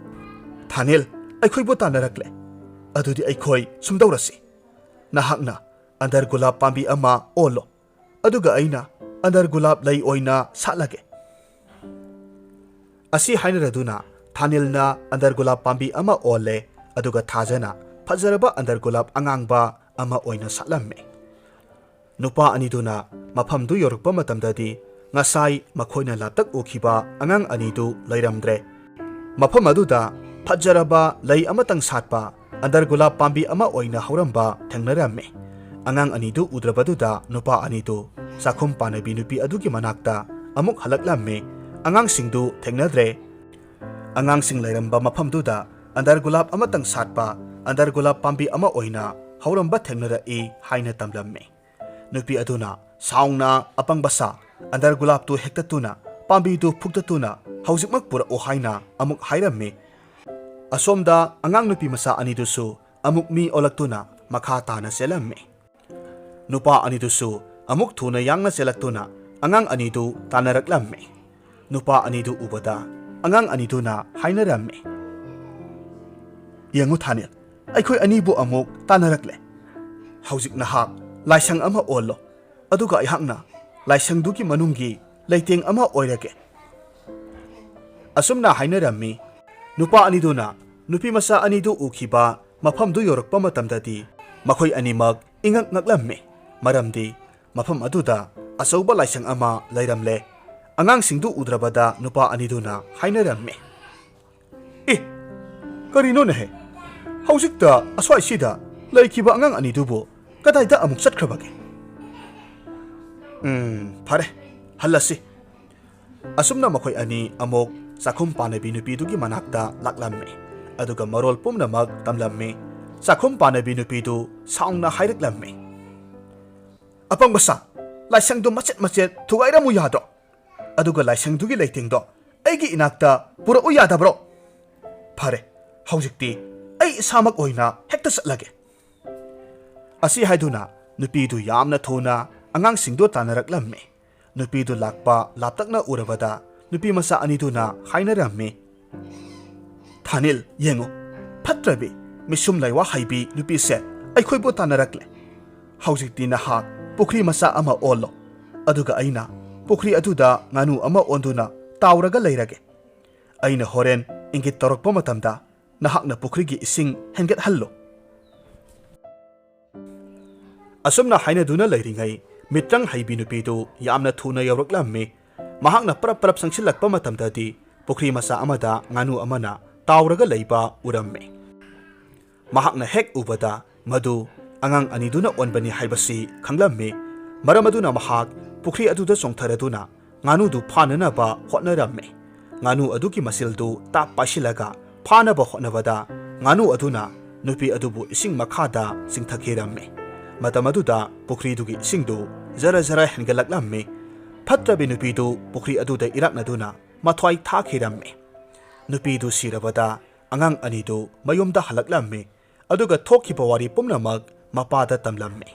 "ꯊꯥꯅꯤꯜ, ꯑꯩꯈꯣꯏꯕꯨ ꯇꯥꯟꯅꯔꯛꯂꯦ꯫ ꯑꯗꯨꯗꯤ ꯑꯩꯈꯣꯏ ꯁꯨꯝꯗꯧꯔꯁꯤ꯫ ꯅꯍꯥꯛꯅ ꯑꯟꯗꯔ ꯒꯨꯂꯥꯞ ꯄꯥꯝꯕꯤ ꯑꯃ ꯑꯣꯜꯂꯣ, ꯑꯗꯨꯒ ꯑꯩꯅ ꯑꯟꯗꯔ ꯒꯨꯂꯥꯞ ꯂꯩ ꯑꯣꯏꯅ ꯁꯥꯠꯂꯒꯦ"꯫ ꯑꯁꯤ ꯍꯥꯏꯅꯔꯗꯨꯅ ꯊꯥꯅꯤꯜꯅ ꯑꯟꯗꯔ ꯒꯨꯂꯥꯞ ꯄꯥꯝꯕꯤ ꯑꯃ ꯑꯣꯜꯂꯦ, ꯑꯗꯨꯒ ꯊꯥꯖꯅ ꯐꯖꯔꯕ ꯑꯟꯗꯔ ꯒꯨꯂꯥꯞ ꯑꯉꯥꯡꯕ ꯑꯃ ꯑꯣꯏꯅ ꯁꯥꯠꯂꯝꯃꯦ꯫ ꯅꯨꯄꯥ ꯑꯅꯤꯗꯨꯅ ꯃꯐꯝꯗꯨ ꯌꯧꯔꯛꯄ ꯃꯇꯝꯗꯗꯤ ꯉꯁꯥꯏ ꯃꯈꯣꯏꯅ ꯂꯥꯞꯇꯛ ꯎꯈꯤꯕ ꯑꯉꯥꯡ ꯑꯅꯤꯗꯨ ꯂꯩꯔꯝꯗ꯭ꯔꯦ꯫ ꯃꯐꯝ ꯑꯗꯨꯗ ꯐꯖꯔꯕ ꯂꯩ ꯑꯃꯇꯪ ꯁꯥꯠꯄ ꯑꯟꯗꯔ ꯒꯨꯂꯥꯞ ꯄꯥꯝꯕꯤ ꯑꯃ ꯑꯣꯏꯅ ꯍꯧꯔꯝꯕ ꯊꯦꯡꯅꯔꯝꯃꯤ꯫ ꯑꯉꯥꯡ ꯑꯅꯤꯗꯨ ꯎꯗ꯭ꯔꯕꯗꯨꯗ ꯅꯨꯄꯥ ꯑꯅꯤꯗꯨ ꯆꯥꯛꯈꯨꯝ ꯄꯥꯟꯅꯕꯤ ꯅꯨꯄꯤ ꯑꯗꯨꯒꯤ ꯃꯅꯥꯛꯇ ꯑꯃꯨꯛ ꯍꯜꯂꯛꯂꯝꯃꯤ꯫ ꯑꯉꯥꯡꯁꯤꯡꯗꯨ ꯊꯦꯡꯅꯗ꯭ꯔꯦ꯫ ꯑꯉꯥꯡꯁꯤꯡ ꯂꯩꯔꯝꯕ ꯃꯐꯝꯗꯨꯗ ꯑꯟꯗꯔ ꯒꯨꯂꯥꯞ ꯑꯃꯇꯪ ꯁꯥꯠꯄ ꯑꯟꯗꯔ ꯒꯨꯂꯥꯞ ꯄꯥꯝꯕꯤ ꯑꯃ ꯑꯣꯏꯅ ꯍꯧꯔꯝꯕ ꯊꯦꯡꯅꯔꯛꯏ ꯍꯥꯏꯅ ꯇꯝꯂꯝꯃꯤ꯫ ꯅꯨꯄꯤ ꯑꯗꯨꯅ ꯁꯥꯎꯅ ꯑꯄꯪꯕ ꯁꯥ ꯑꯟꯗꯔ ꯒꯨꯂꯥꯞꯇꯨ ꯍꯦꯛꯇꯠꯇꯨꯅ ꯄꯥꯝꯕꯤꯗꯨ ꯐꯨꯛꯇꯠꯇꯨꯅ ꯍꯧꯖꯤꯛꯃꯛ ꯄꯨꯔꯛꯎ ꯍꯥꯏꯅ ꯑꯃꯨꯛ ꯍꯥꯏꯔꯝꯃꯤ꯫ ꯑꯁꯣꯝꯗ ꯑꯉꯥꯡ ꯅꯨꯄꯤ ꯃꯆꯥ ꯑꯅꯤꯗꯨꯁꯨ ꯑꯃꯨꯛ ꯃꯤ ꯑꯣꯜꯂꯛꯇꯨꯅ ꯃꯈꯥ ꯇꯥꯅ ꯆꯦꯜꯂꯝꯃꯤ꯫ ꯅꯨꯄꯥ ꯑꯅꯤꯗꯨꯁꯨ ꯑꯃꯨꯛ ꯊꯨꯅ ꯌꯥꯡꯅ ꯆꯦꯜꯂꯛꯇꯨꯅ ꯑꯉꯥꯡ ꯑꯅꯤꯗꯨ ꯇꯥꯟꯅꯔꯛꯂꯝꯃꯤ꯫ ꯅꯨꯄꯥ ꯑꯅꯤꯗꯨ ꯎꯕꯗ ꯑꯉꯥꯡ ꯑꯅꯤꯗꯨꯅ ꯍꯥꯏꯅꯔꯝꯃꯤ, "ꯌꯦꯡꯉꯨ ꯊꯥꯅꯤꯜ, ꯑꯩꯈꯣꯏ ꯑꯅꯤꯕꯨ ꯑꯃꯨꯛ ꯇꯥꯟꯅꯔꯛꯂꯦ꯫ ꯍꯧꯖꯤꯛ ꯅꯍꯥꯛ ꯂꯥꯏꯁꯪ ꯑꯃ ꯑꯣꯜꯂꯣ, ꯑꯗꯨꯒ ꯑꯩꯍꯥꯛꯅ ꯂꯥꯏꯁꯪꯗꯨꯒꯤ ꯃꯅꯨꯡꯒꯤ ꯂꯩꯇꯦꯡ ꯑꯃ ꯑꯣꯏꯔꯒꯦ꯫ ꯑꯁꯨꯝꯅ ꯍꯥꯏꯅꯔꯝꯃꯤ꯫ ꯅꯨꯄꯥ ꯑꯅꯤꯗꯨꯅ ꯅꯨꯄꯤ ꯃꯆꯥ ꯑꯅꯤꯗꯨ ꯎꯈꯤꯕ ꯃꯐꯝꯗꯨ ꯌꯧꯔꯛꯄ ꯃꯇꯝꯗꯗꯤ ꯃꯈꯣꯏ ꯑꯅꯤꯃꯛ ꯏꯉꯛ ꯉꯛꯂꯝꯃꯤ꯫ ꯃꯔꯝꯗꯤ ꯃꯐꯝ ꯑꯗꯨꯗ ꯑꯆꯧꯕ ꯂꯥꯏꯁꯪ ꯑꯃ ꯂꯩꯔꯝꯂꯦ꯫ ꯑꯉꯥꯡꯁꯤꯡꯗꯨ ꯎꯗ꯭ꯔꯕꯗ ꯅꯨꯄꯥ ꯑꯅꯤꯗꯨꯅ ꯍꯥꯏꯅꯔꯝꯃꯤ꯫ "ꯑꯦ, ꯀꯔꯤꯅꯣꯅꯦꯍꯦ? ꯍꯧꯖꯤꯛꯇ ꯑꯁ꯭ꯋꯥꯏꯁꯤꯗ ꯂꯩꯈꯤꯕ ꯑꯉꯥꯡ ꯑꯅꯤꯗꯨꯕꯨ ꯀꯗꯥꯏꯗ ꯑꯃꯨꯛ ꯆꯠꯈ꯭ꯔꯕꯒꯦ?" "ꯎꯝ, ꯐꯔꯦ, ꯍꯜꯂꯁꯤ꯫" ꯑꯁꯨꯝꯅ ꯃꯈꯣꯏ ꯑꯅꯤ ꯑꯃꯨꯛ ꯆꯥꯛꯈꯨꯝ ꯄꯥꯟꯅꯕꯤ ꯅꯨꯄꯤꯗꯨꯒꯤ ꯃꯅꯥꯛꯇ ꯂꯥꯛꯂꯝꯃꯤ꯫ ꯑꯗꯨꯒ ꯃꯔꯣꯜ ꯄꯨꯝꯅꯃꯛ ꯇꯝꯂꯝꯃꯤ꯫ ꯆꯥꯛꯈꯨꯝ ꯄꯥꯟꯅꯕꯤ ꯅꯨꯄꯤꯗꯨ ꯁꯥꯎꯅ ꯍꯥꯏꯔꯛꯂꯝꯃꯤ꯫ "ꯑꯄꯪꯕ ꯁꯥ, ꯂꯥꯏꯁꯪꯗꯨ ꯃꯆꯦꯠ ꯃꯆꯦꯠ ꯊꯨꯒꯥꯏꯔꯝꯃꯨ ꯌꯥꯗ꯭ꯔꯣ? ꯑꯗꯨꯒ ꯂꯥꯏꯁꯪꯗꯨꯒꯤ ꯂꯩꯇꯦꯡꯗꯣ ꯑꯩꯒꯤ ꯏꯅꯥꯛꯇ ꯄꯨꯔꯛꯎ ꯌꯥꯗꯕ꯭ꯔꯣ? ꯐꯔꯦ, ꯍꯧꯖꯤꯛꯇꯤ ꯑꯩ ꯏꯁꯥꯃꯛ ꯑꯣꯏꯅ ꯍꯦꯛꯇ ꯆꯠꯂꯒꯦ꯫" ꯑꯁꯤ ꯍꯥꯏꯗꯨꯅ ꯅꯨꯄꯤꯗꯨ ꯌꯥꯝꯅ ꯊꯨꯅ ꯑꯉꯥꯡꯁꯤꯡꯗꯨ ꯇꯥꯟꯅꯔꯛꯂꯝꯃꯤ꯫ ꯅꯨꯄꯤꯗꯨ ꯂꯥꯛꯄ ꯂꯥꯞꯇꯛꯅ ꯎꯔꯕꯗ ꯅꯨꯄꯤ ꯃꯆꯥ ꯑꯅꯤꯗꯨꯅ ꯍꯥꯏꯅꯔꯝꯃꯤ꯫ "ꯊꯥꯅꯤꯜ, ꯌꯦꯡꯉꯨ, ꯐꯠꯇ꯭ꯔꯕꯤ, ꯃꯤꯁꯨꯝ ꯂꯩꯋꯥ ꯍꯩꯕꯤ ꯅꯨꯄꯤꯁꯦ ꯑꯩꯈꯣꯏꯕꯨ ꯇꯥꯟꯅꯔꯛꯂꯦ꯫ ꯍꯧꯖꯤꯛꯇꯤ ꯅꯍꯥꯛ ꯄꯨꯈ꯭ꯔꯤ ꯃꯆꯥ ꯑꯃ ꯑꯣꯜꯂꯣ, ꯑꯗꯨꯒ ꯑꯩꯅ ꯄꯨꯈ꯭ꯔꯤ ꯑꯗꯨꯗ ꯉꯥꯅꯨ ꯑꯃ ꯑꯣꯟꯗꯨꯅ ꯇꯥꯎꯔꯒ ꯂꯩꯔꯒꯦ꯫ ꯑꯩꯅ ꯍꯣꯔꯦꯟ ꯏꯪꯒꯤꯠ ꯇꯧꯔꯛꯄ ꯃꯇꯝꯗ ꯅꯍꯥꯛꯅ ꯄꯨꯈ꯭ꯔꯤꯒꯤ ꯏꯁꯤꯡ ꯍꯦꯟꯒꯠꯍꯜꯂꯨ꯫" ꯑꯁꯨꯝꯅ ꯍꯥꯏꯅꯗꯨꯅ ꯂꯩꯔꯤꯉꯩ, ꯃꯤꯇ꯭ꯔꯪ ꯍꯩꯕꯤ ꯅꯨꯄꯤꯗꯨ ꯌꯥꯝꯅ ꯊꯨꯅ ꯌꯧꯔꯛꯂꯝꯃꯤ꯫ ꯃꯍꯥꯛꯅ ꯄꯔꯞ ꯄꯔꯞ ꯆꯪꯁꯤꯜꯂꯛꯄ ꯃꯇꯝꯗꯗꯤ ꯄꯨꯈ꯭ꯔꯤ ꯃꯆꯥ ꯑꯃꯗ ꯉꯥꯅꯨ ꯑꯃꯅ ꯇꯥꯎꯔꯒ ꯂꯩꯕ ꯎꯔꯝꯃꯤ꯫ ꯃꯍꯥꯛꯅ ꯍꯦꯛ ꯎꯕꯗ ꯃꯗꯨ ꯑꯉꯥꯡ ꯑꯅꯤꯗꯨꯅ ꯑꯣꯟꯕꯅꯤ ꯍꯥꯏꯕꯁꯤ ꯈꯪꯂꯝꯃꯤ꯫ ꯃꯔꯝ ꯑꯗꯨꯅ ꯃꯍꯥꯛ ꯄꯨꯈ꯭ꯔꯤ ꯑꯗꯨꯗ ꯆꯣꯡꯊꯔꯗꯨꯅ ꯉꯥꯅꯨꯗꯨ ꯐꯥꯅꯅꯕ ꯍꯣꯠꯅꯔꯝꯃꯤ꯫ ꯉꯥꯅꯨ ꯑꯗꯨꯒꯤ ꯃꯆꯤꯜꯗꯨ ꯇꯥꯞ ꯄꯥꯏꯁꯤꯜꯂꯒ ꯐꯥꯅꯕ ꯍꯣꯠꯅꯕꯗ ꯉꯥꯅꯨ ꯑꯗꯨꯅ ꯅꯨꯄꯤ ꯑꯗꯨꯕꯨ ꯏꯁꯤꯡ ꯃꯈꯥꯗ ꯆꯤꯡꯊꯈꯤꯔꯝꯃꯤ꯫ ꯃꯇꯝ ꯑꯗꯨꯗ ꯄꯨꯈ꯭ꯔꯤꯗꯨꯒꯤ ꯏꯁꯤꯡꯗꯨ ꯖꯔ ꯖꯔ ꯍꯦꯟꯒꯠꯂꯛꯂꯝꯃꯤ꯫ ꯐꯠꯇ꯭ꯔꯕꯤ ꯅꯨꯄꯤꯗꯨ ꯄꯨꯈ꯭ꯔꯤ ꯑꯗꯨꯗ ꯏꯔꯥꯛꯅꯗꯨꯅ ꯃꯊ꯭ꯋꯥꯏ ꯊꯥꯈꯤꯔꯝꯃꯤ꯫ ꯅꯨꯄꯤꯗꯨ ꯁꯤꯔꯕꯗ ꯑꯉꯥꯡ ꯑꯅꯤꯗꯨ ꯃꯌꯨꯝꯗ ꯍꯜꯂꯛꯂꯝꯃꯤ꯫ ꯑꯗꯨꯒ ꯊꯣꯛꯈꯤꯕ ꯋꯥꯔꯤ ꯄꯨꯝꯅꯃꯛ ꯃꯄꯥꯗ ꯇꯝꯂꯝꯃꯤ꯫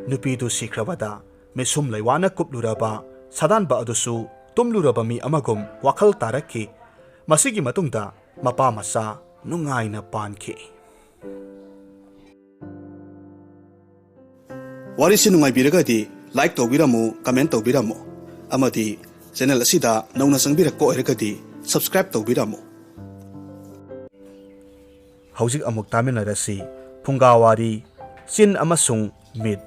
ꯅꯨꯄꯤꯗꯨ ꯁꯤꯈ꯭ꯔꯕꯗ ꯃꯤꯁꯨꯝ ꯂꯩꯋꯥꯅ ꯀꯨꯞꯂꯨꯔꯕ ꯁꯥꯗꯥꯟꯕ ꯑꯗꯨꯁꯨ ꯇꯨꯝꯂꯨꯔꯕ ꯃꯤ ꯑꯃꯒꯨꯝ ꯋꯥꯈꯜ ꯇꯥꯔꯛꯈꯤ꯫ ꯃꯁꯤꯒꯤ ꯃꯇꯨꯡꯗ ꯃꯄꯥ ꯃꯆꯥ ꯅꯨꯡꯉꯥꯏꯅ ꯄꯥꯟꯈꯤ꯫ ꯋꯥꯔꯤꯁꯤ ꯅꯨꯡꯉꯥꯏꯕꯤꯔꯒꯗꯤ Like ꯇꯧꯕꯤꯔꯝꯃꯨ, comment ꯇꯧꯕꯤꯔꯝꯃꯨ, ꯑꯃꯗꯤ channel ꯑꯁꯤꯗ ꯅꯧꯅ ꯆꯪꯕꯤꯔꯛꯄ ꯑꯣꯏꯔꯒꯗꯤ subscribe ꯇꯧꯕꯤꯔꯝꯃꯨ꯫ ꯍꯧꯖꯤꯛ ꯑꯃꯨꯛ ꯇꯥꯃꯤꯟꯅꯔꯁꯤ ꯐꯨꯡꯒꯥꯋꯥꯔꯤ, ꯆꯤꯟ ꯑꯃꯁꯨꯡ ꯃꯤꯠ꯫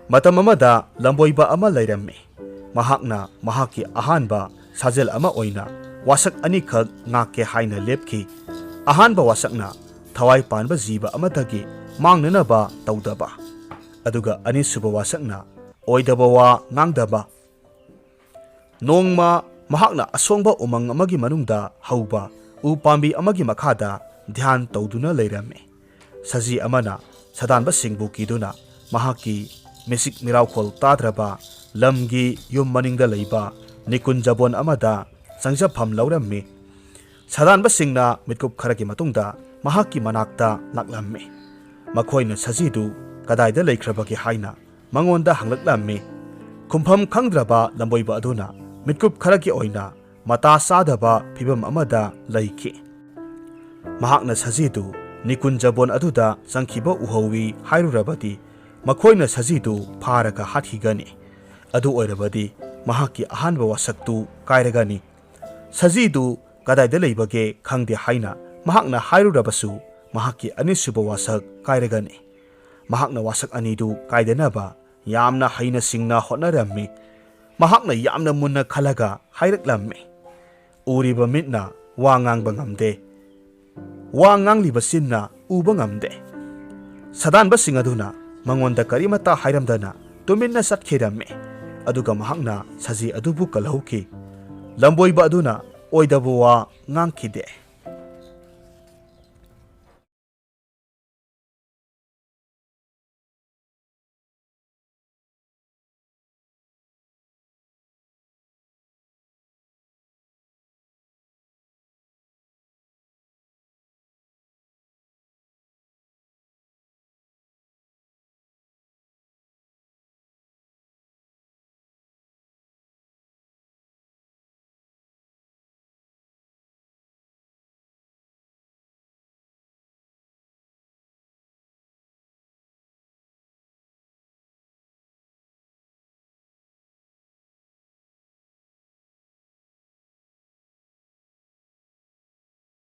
ꯃꯇꯝ ꯑꯃꯗ ꯂꯝꯕꯣꯏꯕ ꯑꯃ ꯂꯩꯔꯝꯃꯤ꯫ ꯃꯍꯥꯛꯅ ꯃꯍꯥꯛꯀꯤ ꯑꯍꯥꯟꯕ ꯁꯥꯖꯦꯜ ꯑꯃ ꯑꯣꯏꯅ ꯋꯥꯁꯛ ꯑꯅꯤꯈꯛ ꯉꯥꯛꯀꯦ ꯍꯥꯏꯅ ꯂꯦꯞꯈꯤ꯫ ꯑꯍꯥꯟꯕ ꯋꯥꯁꯛꯅ ꯊꯋꯥꯏ ꯄꯥꯟꯕ ꯖꯤꯕ ꯑꯃꯗꯒꯤ ꯃꯥꯡꯅꯅꯕ ꯇꯧꯗꯕ, ꯑꯗꯨꯒ ꯑꯅꯤꯁꯨꯕ ꯋꯥꯁꯛꯅ ꯑꯣꯏꯗꯕ ꯋꯥ ꯉꯥꯡꯗꯕ꯫ ꯅꯣꯡꯃ ꯃꯍꯥꯛꯅ ꯑꯁꯣꯡꯕ ꯎꯃꯪ ꯑꯃꯒꯤ ꯃꯅꯨꯡꯗ ꯍꯧꯕ ꯎ ꯄꯥꯝꯕꯤ ꯑꯃꯒꯤ ꯃꯈꯥꯗ ꯙ꯭ꯌꯥꯟ ꯇꯧꯗꯨꯅ ꯂꯩꯔꯝꯃꯤ꯫ ꯁꯖꯤ ꯑꯃꯅ ꯁꯥꯗꯥꯟꯕꯁꯤꯡꯕꯨ ꯀꯤꯗꯨꯅ ꯃꯍꯥꯛꯀꯤ ꯃꯤꯁꯤꯛ ꯃꯤꯔꯥꯎꯈꯣꯜ ꯇꯥꯗ꯭ꯔꯕ ꯂꯝꯒꯤ ꯌꯨꯝ ꯃꯅꯤꯡꯗ ꯂꯩꯕ ꯅꯤꯀꯨꯟꯖꯕꯣꯟ ꯑꯃꯗ ꯆꯪꯖꯐꯝ ꯂꯧꯔꯝꯃꯤ꯫ ꯁꯥꯗꯥꯟꯕꯁꯤꯡꯅ ꯃꯤꯠꯀꯨꯞ ꯈꯔꯒꯤ ꯃꯇꯨꯡꯗ ꯃꯍꯥꯛꯀꯤ ꯃꯅꯥꯛꯇ ꯂꯥꯛꯂꯝꯃꯤ꯫ ꯃꯈꯣꯏꯅ ꯁꯖꯤꯗꯨ ꯀꯗꯥꯏꯗ ꯂꯩꯈ꯭ꯔꯕꯒꯦ ꯍꯥꯏꯅ ꯃꯉꯣꯟꯗ ꯍꯪꯂꯛꯂꯝꯃꯤ꯫ ꯈꯨꯝꯐꯝ ꯈꯪꯗ꯭ꯔꯕ ꯂꯝꯕꯣꯏꯕ ꯑꯗꯨꯅ ꯃꯤꯠꯀꯨꯞ ꯈꯔꯒꯤ ꯑꯣꯏꯅ ꯃꯇꯥ ꯆꯥꯗꯕ ꯐꯤꯚꯝ ꯑꯃꯗ ꯂꯩꯈꯤ꯫ ꯃꯍꯥꯛꯅ ꯁꯖꯤꯗꯨ ꯅꯤꯀꯨꯟꯖꯕꯣꯟ ꯑꯗꯨꯗ ꯆꯪꯈꯤꯕ ꯎꯍꯧꯏ ꯍꯥꯏꯔꯨꯔꯕꯗꯤ ꯃꯈꯣꯏꯅ ꯁꯖꯤꯗꯨ ꯐꯥꯔꯒ ꯍꯥꯠꯈꯤꯒꯅꯤ꯫ ꯑꯗꯨ ꯑꯣꯏꯔꯕꯗꯤ ꯃꯍꯥꯛꯀꯤ ꯑꯍꯥꯟꯕ ꯋꯥꯁꯛꯇꯨ ꯀꯥꯏꯔꯒꯅꯤ꯫ ꯁꯖꯤꯗꯨ ꯀꯗꯥꯏꯗ ꯂꯩꯕꯒꯦ ꯈꯪꯗꯦ ꯍꯥꯏꯅ ꯃꯍꯥꯛꯅ ꯍꯥꯏꯔꯨꯔꯕꯁꯨ ꯃꯍꯥꯛꯀꯤ ꯑꯅꯤꯁꯨꯕ ꯋꯥꯁꯛ ꯀꯥꯏꯔꯒꯅꯤ꯫ ꯃꯍꯥꯛꯅ ꯋꯥꯁꯛ ꯑꯅꯤꯗꯨ ꯀꯥꯏꯗꯅꯕ ꯌꯥꯝꯅ ꯍꯩꯅ ꯁꯤꯡꯅ ꯍꯣꯠꯅꯔꯝꯃꯤ꯫ ꯃꯍꯥꯛꯅ ꯌꯥꯝꯅ ꯃꯨꯟꯅ ꯈꯜꯂꯒ ꯍꯥꯏꯔꯛꯂꯝꯃꯤ, "ꯎꯔꯤꯕ ꯃꯤꯠꯅ ꯋꯥ ꯉꯥꯡꯕ ꯉꯝꯗꯦ, ꯋꯥ ꯉꯥꯡꯂꯤꯕ ꯆꯤꯟꯅ ꯎꯕ ꯉꯝꯗꯦ꯫" ꯁꯥꯗꯥꯟꯕꯁꯤꯡ ꯑꯗꯨꯅ ꯃꯉꯣꯟꯗ ꯀꯔꯤꯃꯠꯇ ꯍꯥꯏꯔꯝꯗꯅ ꯇꯨꯃꯤꯟꯅ ꯆꯠꯈꯤꯔꯝꯃꯤ꯫ ꯑꯗꯨꯒ ꯃꯍꯥꯛꯅ ꯁꯖꯤ ꯑꯗꯨꯕꯨ ꯀꯜꯍꯧꯈꯤ꯫ ꯂꯝꯕꯣꯏꯕ ꯑꯗꯨꯅ ꯑꯣꯏꯗꯕ ꯋꯥ ꯉꯥꯡꯈꯤꯗꯦ꯫